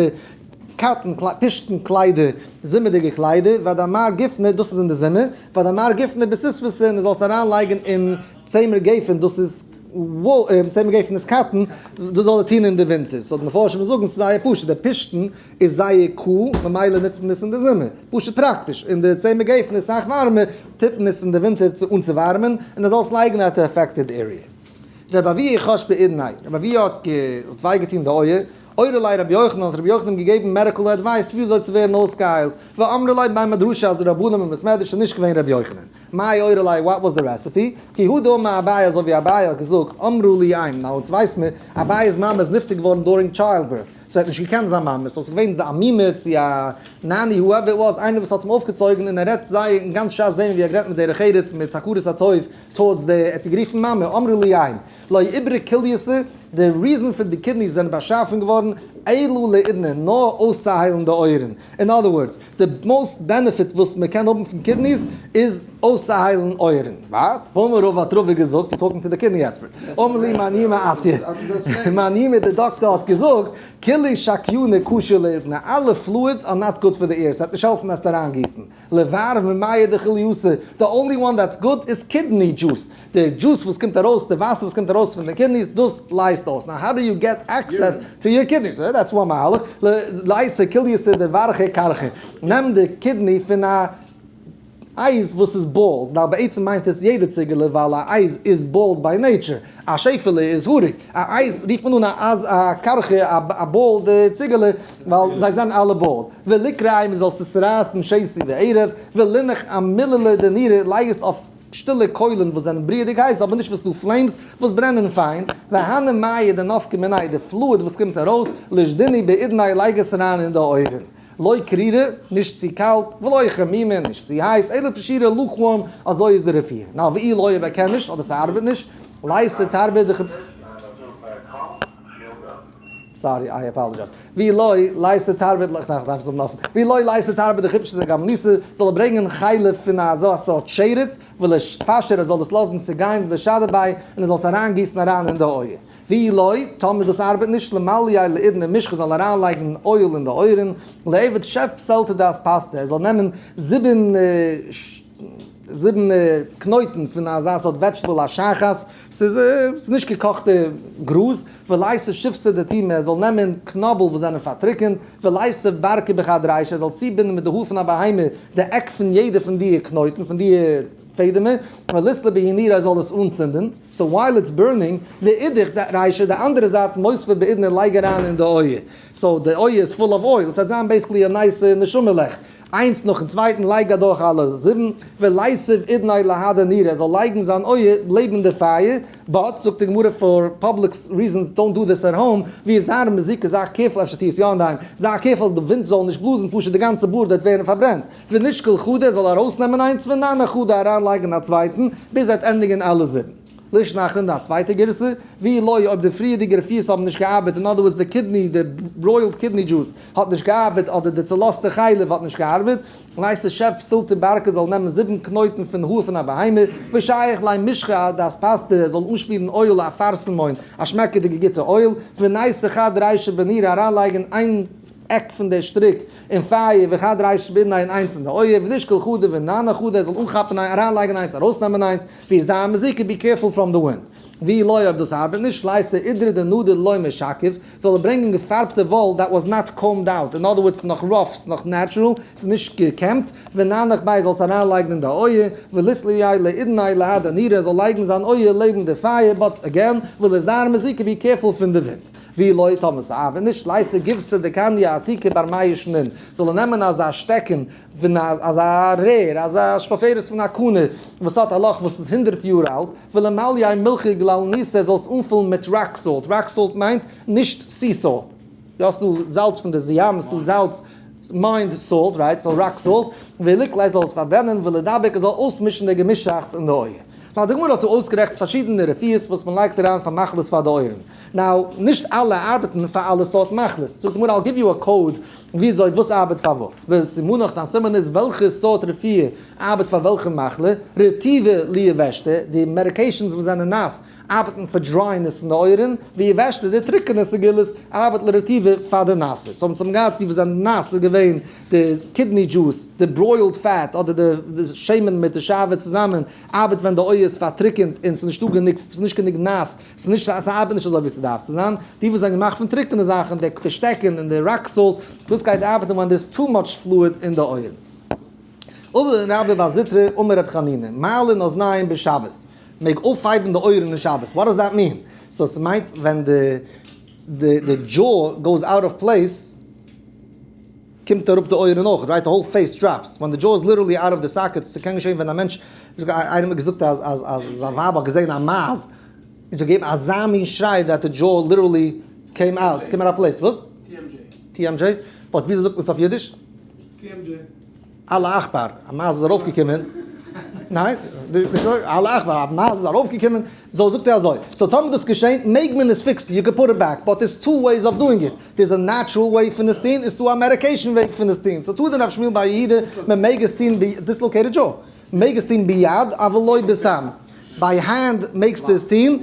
cotton פשתן קליידער, זומערדיגע קליידער, ואדמהר גופנא, דאס איז אין די זומער, ואדמהר גופנא בסיספסא, און ער זאל עס אריינלייגן אין צמר גפן, דאס איז wool, צמר גפן איז cotton, דאס זאל ער טון אין די ווינטער, so די מפרשים זאגן ס'איז זייער פשוט, די פשתן איז זייער קול, ממילא נוצט מען עס אין די זומער, פשוט פראקטיש, און די צמר גפן איז סאך ווארעמער, טוט מען עס אין די ווינטער צו אנצואווארעמען, און ער זאל עס לייגן at די affected area. רבי אבהו חש באודניה, רבי אבהו האט וויי געטון די אויער, אורו ליה רבי יוחנן האט רבי יוחנן געגעבן medical advice וויאזוי צו ווערן אויסגעהיילט, ואמרי ליה בי מדרשא אז די רבנים אין בית מדרש איז נישט געווען רבי יוחנן. מאי אורו ליה what was the recipe? כי הא דאמר אביי אזוי ווי אביי האט געזאגט אמרה לי אם, now אונז ווייס מיר אביי'ס מאמע איז נפטר געווארן during childbirth, so ער האט נישט געקענט זיין מאמע, so ס'איז געווען א מומע צו א nanny whoever it was, איינער וואס האט אים אויפגעצויגן און ער רעדט זיי אין גאנץ שס זעהן ווי ער רעדט מיט דרך ארץ מיט הכרת הטוב towards די, ער האט איר גערופן מאמע, אמרה לי אם, לא איברו כלייתא, די reason פון די kidneys זענען באשאפן געווארן אלא לאודנא, נאר אויסצוהיילן די אויערן, in other words, די most benefit וואס מען קען האבן פון kidneys איז אויסצוהיילן אויערן. What? ואמר רבא האט רבא געזאגט, you talking to the kidney expert. אמר לי מיין אימא אסיא, מיין אימא די דאקטער האט געזאגט, כולהו שקייני קשו לאודנא, אלע fluids are not good for the ears, ס'וועט נישט העלפן עס אריינגיסן. לבר ממיא דכולייתא, the only one that's good איז kidney juice, די juice וואס קומט ארויס, די וואסער וואס קומט ארויס פון די kidneys, דאס לייזט אויס. Now how do you get access to your kidneys? That's one מהלך. לייתי כולייתא דברחא כרכא. נעם די kidney פון א אייז וואס איז bald. Now בעצם מיינט עס יעדע ציגעלע ווייל א אייז איז bald by nature. א שעפעלע איז האריג. א אייז רופט מען אן א אייז א קרחה א bald ציגעלע ווייל זיי זענען אלע bald. וליקרעיה זאלסט עס רייסן שתי וערב. ולינח אמילולא דנורא לייג עס אויף שטילע קוילן וואס זענען בריעדיג הייס אבער נישט וואס דא flames וואס ברענען פיין, והני מיא דנפקי מיניה די fluid וואס קומט ארויס, לישדינהו באודניה לייג עס אריין אין די אויערן. לא קרירא, נישט צו קאלט, ולא חמימא, נישט צו הייס, אלא פשירא lukewarm, אזוי איז די רפואה. Now ואי לא אויב ער קען נישט אדער ס'ארבעט נישט, לייתי תרבא ד. Sorry, I apologize. ואי לא לייתי תרבא ד, איך דארף עס האבן אפן. ואי לא לייתי תרבא דחיפשא דגמליתא, זאל ער ברענגען חלב פון אזא סארט שרץ, וליפשר ער זאל עס לאזן צעגיין ולישדי ביה, און ער זאל עס אריינגיסן אריין אין די אויער. ואי לא, טאמער דאס ארבעט נישט, למלייה לאודניה משחא זאל אריינלייגן oil אין די אויערן, ליעבד שב פתילתא דאספסתא, ער זאל נעמען זיבן. זיבן קנויטן פון אזא סארט vegetable א שחת, ס'איז נישט געקאכטע גראז, וליתיב שיבתא דתומי, ער זאל נעמען קנאבל וואס זענען פארטריקענט, וליתיב ברקא בחד רישא, ער זאל צובינדן מיט די האר פון א בהמה די עק פון יעדע פון די קנויטן, פון די פעדעמער, וליתלי בהו נורא, ער זאל עס אנצינדן, so while it's burning, ואידך רישא, די אנדערע זייט מותביה בעידנא, לייג אריין אין די אויער, so די אויער איז full of oil, ס'וועט זיין basically א נייסע נשמה לעכט. איינס נאכן צווייטן לייג אדורך אלע זיבן, וליתיב אודניה להדי נורא, ער זאל לייגן זיין אויער לעבן די פייער, but, זאגט די גמרא for public reasons don't do this at home, ויזהר מזיקא, זיי careful, אפשר טו עס יא אינדערהיים, זיי careful אז די ווינט זאל נישט בלאזן, פשוט די גאנצע בארד וועט ווערן פארברענט, ונישקול חדא, ער זאל ארויסנעמען איינס וננח חדא אריינלייגן א צווייטן, ביז ער וועט ענדיגן אלע זיבן. לישנא אחרינא א צווייטע גירסא, ואי לא, אויב די פריערדיגע רפואות האבן נישט געארבעט, in other words די kidney, די broiled kidney juice האט נישט געארבעט, אדער די צולאזטע חלב האט נישט געארבעט, ליתיב שב פתילתא ברקא זאל נעמען זיבן קנויטן פון האר פון א בהמה, ושייח ליה משחא דאספסתא ער זאל אנשמירן oil אפרסמון, א שמעקעדיגע גוטע oil, ונייתי חד רישא בנורא אריינלייגן איין עק פון דער שטריק אין פייער וחד רישא בעידניה און איינס אין די אויער, ונישקול חדא וננח חדא ער זאל אנכאפן אריינלייגן איינס ארויסנעמען איינס, ויזדהר מזיקא be careful from the wind. ואי לא אויב דאס ארבעט נישט, ליתיב אידרא דנדור דלא משכיף, זאל ער ברענגען געפארבטע וואל that was not combed out, in other words נאך rough, ס'איז נאך natural, ס'איז נישט געקעמט, וננח ביה זאל עס אריינלייגן אין די אויער, וליתלייה לאודניה להדי נורא ער זאל לייגן זיין אויער לעבן די פייער, but again, וליזהר מזיקא be careful פון די ווינט. ואי לא טאמער ס'ארבעט נישט, ליתיב גיבסא דקניא עתיקא בר מאה שנין, זאל ער נעמען אזא שטעקן פון אזא רער, אזא שפופרת פון א קנה וואס האט א לאך וואס איז 100 יאר אלט, ולמלייה מילחא גללניתא, ער זאל עס אנפולן מיט rock salt, rock salt מיינט נישט sea salt, יא ס'דא זאלץ פון די ים, ס'דא זאלץ mined salt, right, so rock salt, וליקליה זאל עס פארברענען, ולידבק ער זאל אויסמישן די געמישאכטס אין די אויער. Now די גמרא האט אויסגערעכנט פארשידענע רפואות וואס מען לייגט אריין פאר מחלות פאר די אויערן. Now, נישט אלע ארבעטן פאר אלע סארט מחלות. זאגט די גמרא, I'll give you a code וויאזוי וואס ארבעט פאר וואס. וסימנך, דיין סימן איז וועלכע סארט רפואה ארבעט פאר וועלכע מחלה. רטיבא ליבשתא, די medications וואס זענען נאס ארבעטן פאר dryness אין די אויערן, ויבשתא, די טרוקענע סגולות ארבעט לרטיבא פאר די נאסע. So האבן געהאט די וואס זענען נאס איז געווען די kidney juice, די broiled fat אדער די שמן מיט די שעוה צוזאמען ארבעט ווען די אויער איז פארטריקענט און ס'איז נישטא גענוג, ס'איז נישט גענוג נאס, ס'איז נישט, ס'ארבעט נישט אזוי ווי ס'דארף צו זיין. די וואס זענען געמאכט פון טרוקענע זאכן, די שטעקן און די rock salt, דאס גייט ארבעטן ווען there's too much fluid אין די אויער. אמר רבה בר זוטרא אמר רב חנינא, מעלין אזניים בשבת, מעג אויפהייבן די אויערן אין שבת, what does that mean? So ס'מיינט ווען די די jaw goes out of place, קומט אראפ די אויערן אויך, right? The whole face drops, ווען די jaw איז literally out of the socket, ס'קען געשען ווען א מענטש, איינער האט געזאגט אז אז אז זיין ווייב האט געזען א מייז, און זי האט געגעבן אזא מין שריי that the jaw literally came out, came out of place, וואס? TMJ. TMJ? But וויאזוי זאגט מען עס אויף אידיש? TMJ. אללה אכבר, א מייז איז ארויפגעקומען, ניין, אללה אכבר, א מייז איז ארויפגעקומען, so זאגט ער אזוי, so טאמער דאס געשענט מעג מען עס פיקסן, you can put it back, but there's two ways of doing it, there's a natural way פון עס טון, און ס'דא א medication וועג פון עס טון, so תני רב שמואל בר יהודה, מען מעג עס טון בי dislocated jaw, מעג עס טון ביד, אבל לא בסם, by hand מעגסטו עס טון,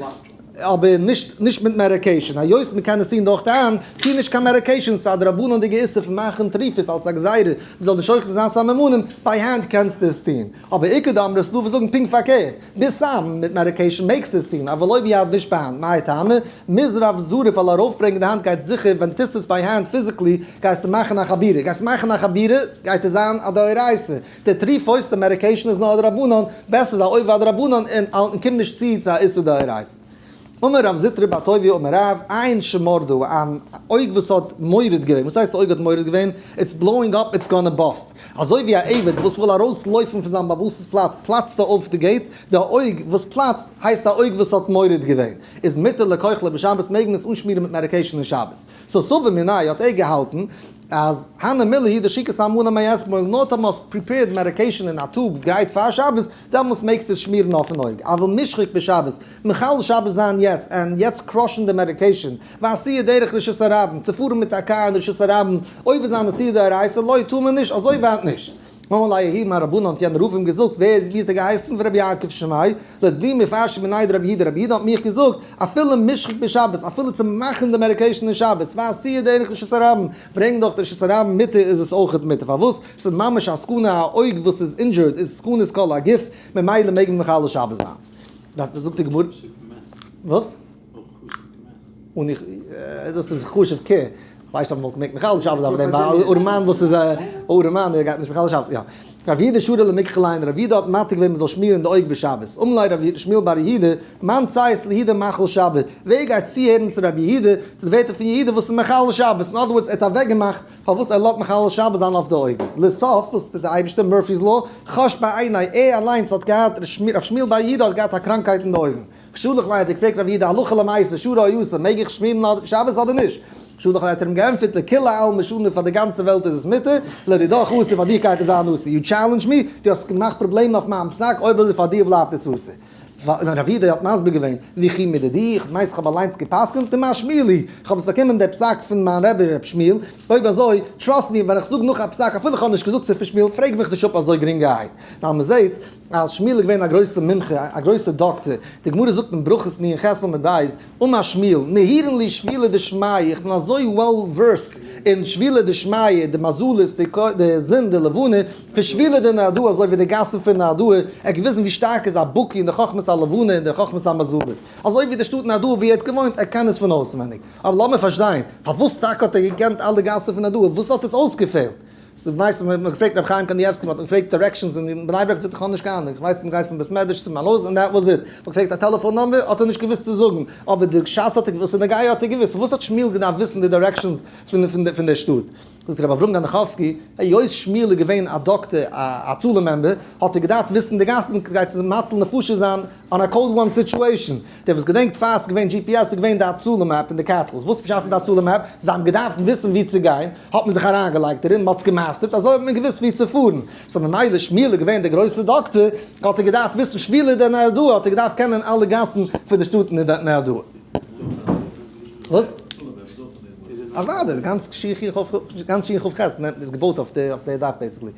אבער נישט נישט מיט medication, היות מען קען עס טון דורך די האנט, טו נישט קיין medication, ס'איז א דרבנן'דיגע איסור פון מאכן טריפות אלס א גזירה, מען זאל נישט שוכח זיין סממנים, by hand קענסטו עס טון, אבער איכא דאמרי ס'דא וואס זאגן פונקט פארקערט, בסם, מיט medication מעגסטו עס טון, אבל לא ביד נישט ביי האנט, מאי טעמא? מזרף זריף ווייל ארויפברענגען די האנט גייט זיכער, ווען טוסט עס by hand physically גייסטו מאכן א חבורה, גייסט מאכן א חבורה גייט עס זיין א דאורייתא, די טריפות, די medication איז נאר א דרבנן, בעסער זיי עובר א דרבנן און קום נישט צו צו א איסור דאורייתא. אמר רב זוטרא בר טוביה אמר רב, עין שמרדה, אן אויג וואס האט מורד געווען, וואס הייסט די אויג האט מורד געווען? It's blowing up, it's gonna bust. אזוי ווי א עבד וואס וויל ארויס לויפן פון זיין באבאס'ס פלאץ פלאצט ער אויף די gate, די אויג וואס פלאצט הייסט א אויג וואס האט מורד געווען. איז מותר לכוחלה בשבת מעג מען עס אנשמירן מיט medication אין שבת. So סבר מיניה האט ער געהאלטן אז הני מילי הוא דשחיקא סממני מאתמול, נאר טאמער האסט prepared medication אין א tube גרייט פאר שבת, דעמאלס מעגסטו עס שמירן אויפן אויג, אבל מישחק בשבת, מחלל שבת זיין יעצט, און יעצט קראשן די medication, ועשיה דרך רשות הרבים, צו פארן מיט א קאר אין רשות הרבים, עובר זיין איסור דאורייתא, לא, טאר מען נישט, אזוי ווייט נישט. אמר ליה ההוא מרבנן האט יענער רב אים געזאגט, ווער איז ווי האט ער געהייסן? רבי יעקב שמעי', לדידי מפרשא מיניה דרבי יהודה, רבי יהודה האט מיך געזאגט, אפילו משחק בשבת, אפילו צו מאכן די medication אין שבת, ועשיה דרך רשות הרבים, ברענג דאך די רשות הרבים מותר איז עס אויכעט מותר, פארוואס? ס'איז ממש א סכנה, א אויג וואס איז injured איז סכנת כל הגוף, ממילא מעג מען מחלל שבת זיין. זאגט די גמרא. וואס? און איך, דאס איז חשוב כ, כ'ווייס נישט אויב מ'וואלט געמעגט מחלל שבת זיין מיט דעם, ווייל א ארעמאן וואס איז א ארעמאן דער גייט נישט מחלל שבת, יא. רב יהודה שרא למכחל עיניה, רב יהודה האט מתיר געווען מ'זאל שמירן די אויג בשבת. אמר ליה רב שמואל בר יהודה, מאן ציית ליהודה מחלל שבת, ווער גייט צוהערן צו רב יהודה, צו די ווערטער פון יהודה וואס איז מחלל שבת, אין other words ער האט אוועקגעמאכט פארוואס ער לאזט מחלל שבת זיין אויף די אויגן. לסוף, וואס טוט דער אייבערשטער, Murphy's Law, חש בעיניה, ער אליינס האט געהאט, רב שמואל בר יהודה האט געהאט א קראנקהייט אין די אויגן. שלח ליה האט ער געפרעגט רב יהודה הלכה למעשה שרי או אסור מעג איך שמירן שבת אדער נישט? שלח ליה האט ער אים געענטפערט לכולי עלמא שרי פאר די גאנצע וועלט איז עס מותר, לדידך אסור פאר דיר גייט עס זיין אסור, you challenge me? דו האסט געמאכט פראבלעמען אויף מיין פסק אויב אזוי פאר דיר בלייבט עס אסור. רב יהודה האט מסביר געווען וכי מדידי איך ווייס איך האב אליינס געפסקנט דמר שמואל היא איך האב עס באקומען די פסק פון מיין רבי רב שמואל אויב אזוי trust מיר ווען איך זאג נאך א פסק אפילו איך האב נישט געזאגט ס'איז פון שמואל פרעג מיך נישט אפ אזוי גרינגערהייט ווייל מ'זעט אז שמואל איז געווען א גרויסע מומחה, א גרויסע דאקטער, די גמרא זאגט אין ברכות נ"ח עמוד ב', אמר שמואל, נהירין לי שבילי דשמיא, איך בין אזוי well versed אין שבילי דשמיא, די מזלות, די זון, די לבנה, כשבילי דנהרדעא, אזוי ווי די גאסן פון נהרדעא, ער האט געוויזן ווי שטארק איז א בקי אין די חכמת הלבנה און די חכמת המזלות, אזוי ווי די שטאט נהרדעא ווי ער האט געוואוינט, ער קען עס פון אויסווענדיג. אבער לאמיר פארשטיין, פארוואס טאקע האט ער געקענט אלע גאסן פון נהרדעא, וואס האט עס אויסגעפעלט? ס'ווייסט מען, מ'האט געפרעגט רבי חיים קאניעווסקי, מ'האט אים געפרעגט directions אין בני ברק, זאגט ער כ'האב נישט קיין אהנונג, כ'ווייס מ'גייט פון בית מדרש צו מיין הויז און that was it. מ'האט געפרעגט א טעלעפאן number, האט ער נישט געוואוסט צו זאגן, אבער די שס האט ער געוואוסט און די גייער האט ער געוואוסט, וואס האט שמואל געדארפט וויסן די directions פון די שטאט? זאגט רבי אברהם גאנדכאווסקי, היות שמואל איז געווען א דאקטער, א הצלה member, האט ער געדארפט וויסן די גאסן כדי צו מציל נפשות זיין on a code one situation. דער וואס געדענקט פאר ס'איז געווען GPS איז געווען די הצלה map און די קארטלס. וואס פשט פון די הצלה map? זיי האבן געדארפט וויסן וואו צו גיין, האט מען זיך אריינגעלייגט דערין, מ'האט עס געמייסטערט, אזוי האט מען געוואוסט וואו צו פארן. so ממילא שמואל איז געווען דער גרויסער דאקטער, האט ער געדארפט וויסן שבילי דנהרדעא, האט ער געדארפט קענען אלע גאסן פון די שטאט נהרדעא. וואס? אוודאי, די גאנצע שכ ח איז געבויט אויף די דף basically.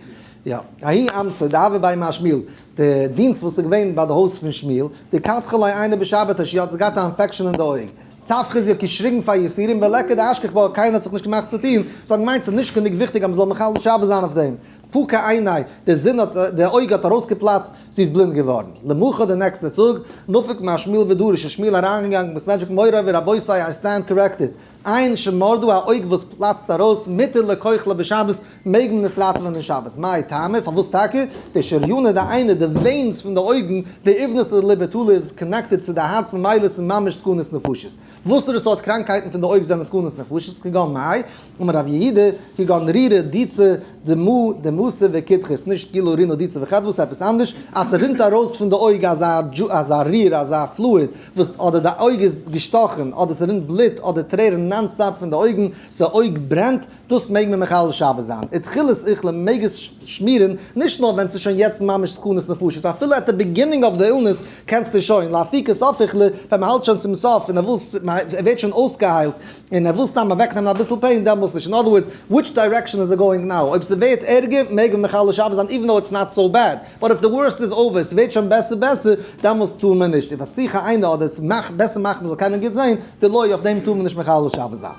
יא. ההיא אמתא דהוה בי מר שמואל, די דינסט וואס איז געווען ביי די הויז פון שמואל, דקדחה ליה עינא בשבתא she האט זי געהאט א infection אין די אויג. צווחא זי האט געשריגן פאר יסורים וליכא דאשכח בה קיינער האט זיך נישט געמאכט צו טון, זיי האבן געמיינט ס'איז נישט גענוג וויכטיג אז מ'זאל מחלל שבת זיין אויף דעם. פקע עיניה, די זון האט, די אויג האט ארויסגעפלאצט, זי איז בלינד געווארן. למחר די נעקסטע טאג, נפק מר שמואל ודרש איז שמואל אריינגעגאנגען בית מדרש מורי ורבותי I stand corrected. עין שמרדה א אויג וואס פלאצט ארויס מותר לכוחלה בשבת מעג מען עס ראטעווען אין שבת מאי טעמא פארוואס טאקע דשריינא דעינא די veins פון די אויגן באיבנתא דליבא תלי איז connected צו די הארץ ממילא איז ממש סכנת נפשות וואסערע סארט קראנקהייטן פון די אויג זענען סכנת נפשות כגון מאי אמר רב יהודה כגון רירא דיצה דמא דמתא וקידחא נישט כאילו רינא דיצה וחדוה ס'איז עפעס אנדערש אז ס'רינט ארויס פון די אויג אזא אזא ריר אזא fluid וואס אדער די אויג איז געשטאכן אדער ס'רינט בלוט אדער טרערן non stop פון די אויגן, ס'אויג ברענט, דאס מעג מען מחלל שבת זיין. ותחילת איכליה מעג עס שמירן, נישט נאר ווען ס'איז שוין יעצט ממש סכנת נפשות, אפילו at the beginning of the illness קענסטו שוין, לאפוקי סוף איכליה, ווען מ'האלט שוין צום סוף און ער וויל, ער ווערט שוין אויסגעהיילט, און ער וויל סתם אוועקנעמען אביסל pain, דעמאלס נישט. אין other words, which direction is it going now? אויב ס'ווערט ערגער מעג מען מחלל שבת זיין even though it's not so bad. But if the worst is over, ס'ווערט שוין בעסער בעסער, דעמאלס טאר מען נישט. ובצחי עינא אדער צו מאכן בעסער מאכן מ'זאל קענען גוט זען, דלא אויף דעם טאר מען נישט מחלל שבת זיין.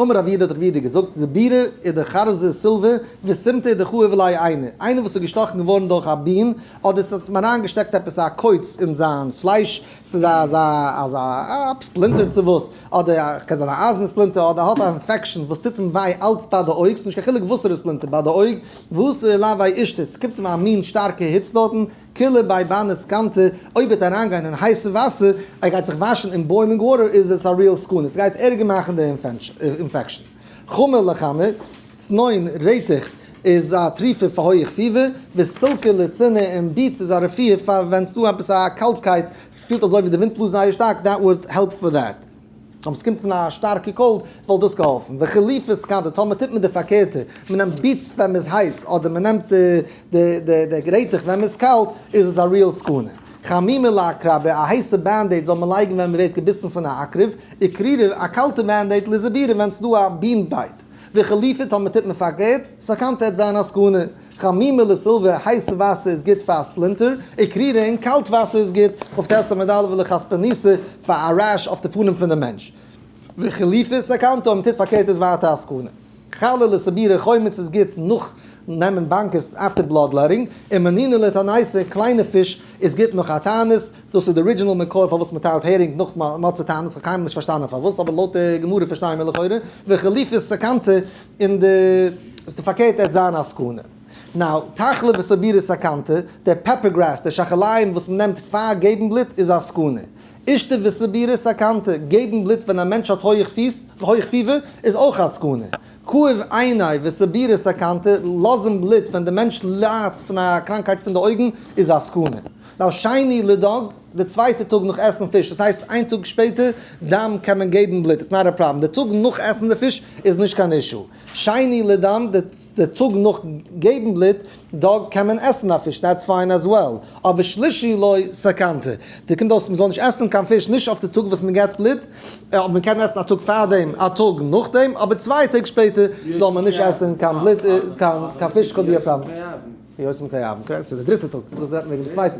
אמר רב יהודה האט רב יהודה געזאגט, זיבורא איז די חרזה סילווע, וסימטא איז די כאוב ליה עינא, איינער וואס איז געשטאכן געווארן דורך א בין, אדער ס'האט אים אריינגעשטעקט עפעס א קויץ אין זיין פלייש, ס'איז א אזא אזא א splinter צו וואס, אדער קען זיין א אייזענע splinter, אדער האט א infection וואס טוט אים וויי אלץ ביי די אויג, ס'נישט קיין חילוק וואסערע splinter, ביי די אויג, ואתא עילויה אישתא, ס'קומט אים א מין שטארקע היץ דארטן, כולי בי באני סכנתא, אויב וועט אריינגיין אין הייסע וואסער, ער גייט זיך וואשן אין boiling water איז עס א real סכנה, ס'גייט ערגער מאכן די infection. חמא לחמא, צנון, רעטעך, איז א תרופה פאר הויעך פיבער, וסילקא לצינא און beets איז א רפואה פאר ווען ס'דא עפעס א קאלטקייט, ס'פילט אזוי ווי די ווינט בלאזט זייער שטארק, that would help for that. אויב ס'קומט פון א שטארקע cold וואלט דאס געהאלפן. וחליפא סכנתא, טאמער טוט מען די פארקערטע, מ'נעמט beets ווען מ'איז הייס, אדער מ'נעמט די רעטעך ווען מ'איז קאלט, איז עס א real סכנה. חמימא לעקרבא, א הייסע Band-Aid זאל מען לייגן ווען מ'ווערט געביסן פון א עקרב, וקרירא, א קאלטע Band-Aid לזיבורא ווען ס'דא א בין bite. וחליפא טאמער טוט מען פארקערט, סכנתא העט זיין א סכנה. חמימא לסולבי, הייסע וואסער איז גוט פאר א splinter, וקרירא און קאלט וואסער איז גוט, כ"ט עמוד א' ולחספניתא, פאר א rash אויף די פנים פון די מענטש. וחליפא סכנתא, אויב מ'טוט פארקערט איז ווייטער א סכנה. חלא לסיבורא, חומץ איז גוט נאך נעמען באנקעס after bloodletting, ומנינא לתעניתא, קליינע פיש איז גוט נאך א תענית, דאס איז די original מקור פארוואס מ'טיילט הערינג נאך מצה תענית, כ'האב קיינמאל נישט פארשטאנען פארוואס אבער לויט די גמרא פארשטייען מיר לכאורה, וחליפא סכנתא און די איז די פארקערט עט זיין א סכנה. Now, תחלא וסיבורא סכנתא, די pepper grass, די שחליים וואס מ'נעמט פאר געבן בלוט איז א סכנה. אישתא וסיבורא סכנתא, געבן בלוט ווען א מענטש האט הויעך פיס, הויך פיבער, איז אויך א סכנה. כאב עיני וסיבורא סכנתא, לאזן בלוט ווען די מענטש ליידט פון א קראנקהייט פון די אויגן, איז א סכנה. Now שני לדג, די צווייטע טאג נאך עסן פיש, דאס הייסט איין טאג שפעטער, דם קען מען געבן בלוט, it's not a problem, די טאג נאך עסן די פיש איז נישט קיין issue. שני לדם, די טאג נאך געבן בלוט, דג קען מען עסן א פיש, that's fine as well. אבער שלישי לא סכנתא, די קומט אויס מען זאל נישט עסן קיין פיש נישט אויף די טאג וואס מען געבט בלוט, אבער מען קען עסן א טאג פארדעם א טאג נאכדעם, אבער צוויי טעג שפעטער זאל מען נישט עסן קיין בלוט קיין פיש could be a problem. יוסף חייב, correct, ס'איז די דריטע טאג, דאס רעדט מען וועגן די צווייטע,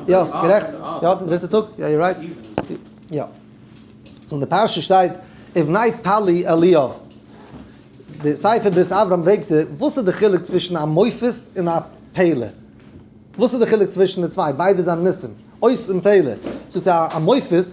יא, גערעכט, יא, די דריטע טאג, יא, you're right, יא. So אין די פרשה שטייט, ובני פלוא אליאב. די ספר ברית אברהם ברענגט די, וואס איז די חילוק צווישן א מופת און א פלא? וואס איז די חילוק צווישן די צוויי? ביידע זענען ניסים, אות און פלא. זאגט ער, א מופת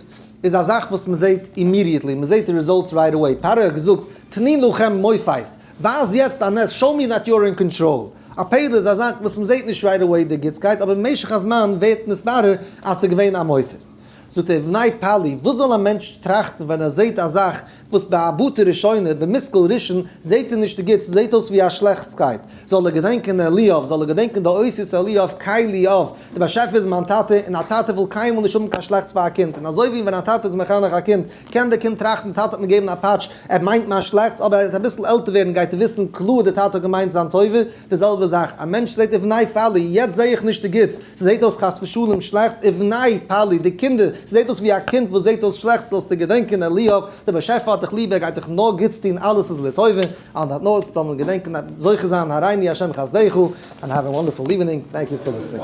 איז א זאך וואס מען זעט immediately, מען זעט די results right away. פרעה האט געזאגט, תנו לכם מופת, ווייז יעצט א נס, show me that you're in control. א פלא איז א זאך וואס מען זעט נישט right away די גוטסקייט, אבער במשך הזמן ווערט נתברר אז ס'איז געווען א מופת. זאגט ער, ובני פלוא, וואס זאל א מענטש טראכטן ווען ער זעט א זאך וואס בהבטה ראשונה, במושכל ראשון, זעט ער נישט די גוטס, ס'זעט אויס ווי א שלעכטסקייט, זאל ער געדענקען אליאב, זאל ער געדענקען די אותיות אליאב, קלי אב, דער באשעפער איז מיין טאטע, און א טאטע וויל קיינמאל נישט האבן קיין שלעכטס פאר א קינד, און אזוי ווי ווען א טאטע איז מחנך א קינד, קען דער קינד טראכטן, טאטע האט מיר געגעבן א פאטש, ער מיינט מיין שלעכטס, אבער ער וועט אביסל עלטער ווערן גייט ער וויסן קלאר דער טאטע האט געמיינט זיין טובה, די זעלבע זאך, א מענטש זעט ובני פלוא, יעצט זע איך נישט די גוטס, ס'זעט אויס חס ושלום שלעכטס, ובני פלוא, די קינדער, ס'זעט אויס ווי א קינד וואס זעט אויס שלעכטס, זאלסטו געדענקען אליאב, דער באשעפער האט דיך ליב, ער גייט דיך נאר גוטס טון, אלעס איז לטובה, on that note, זאל מען געדענקען זוכה זיין הראיני השם חסדך, and have a wonderful evening, thank you for listening.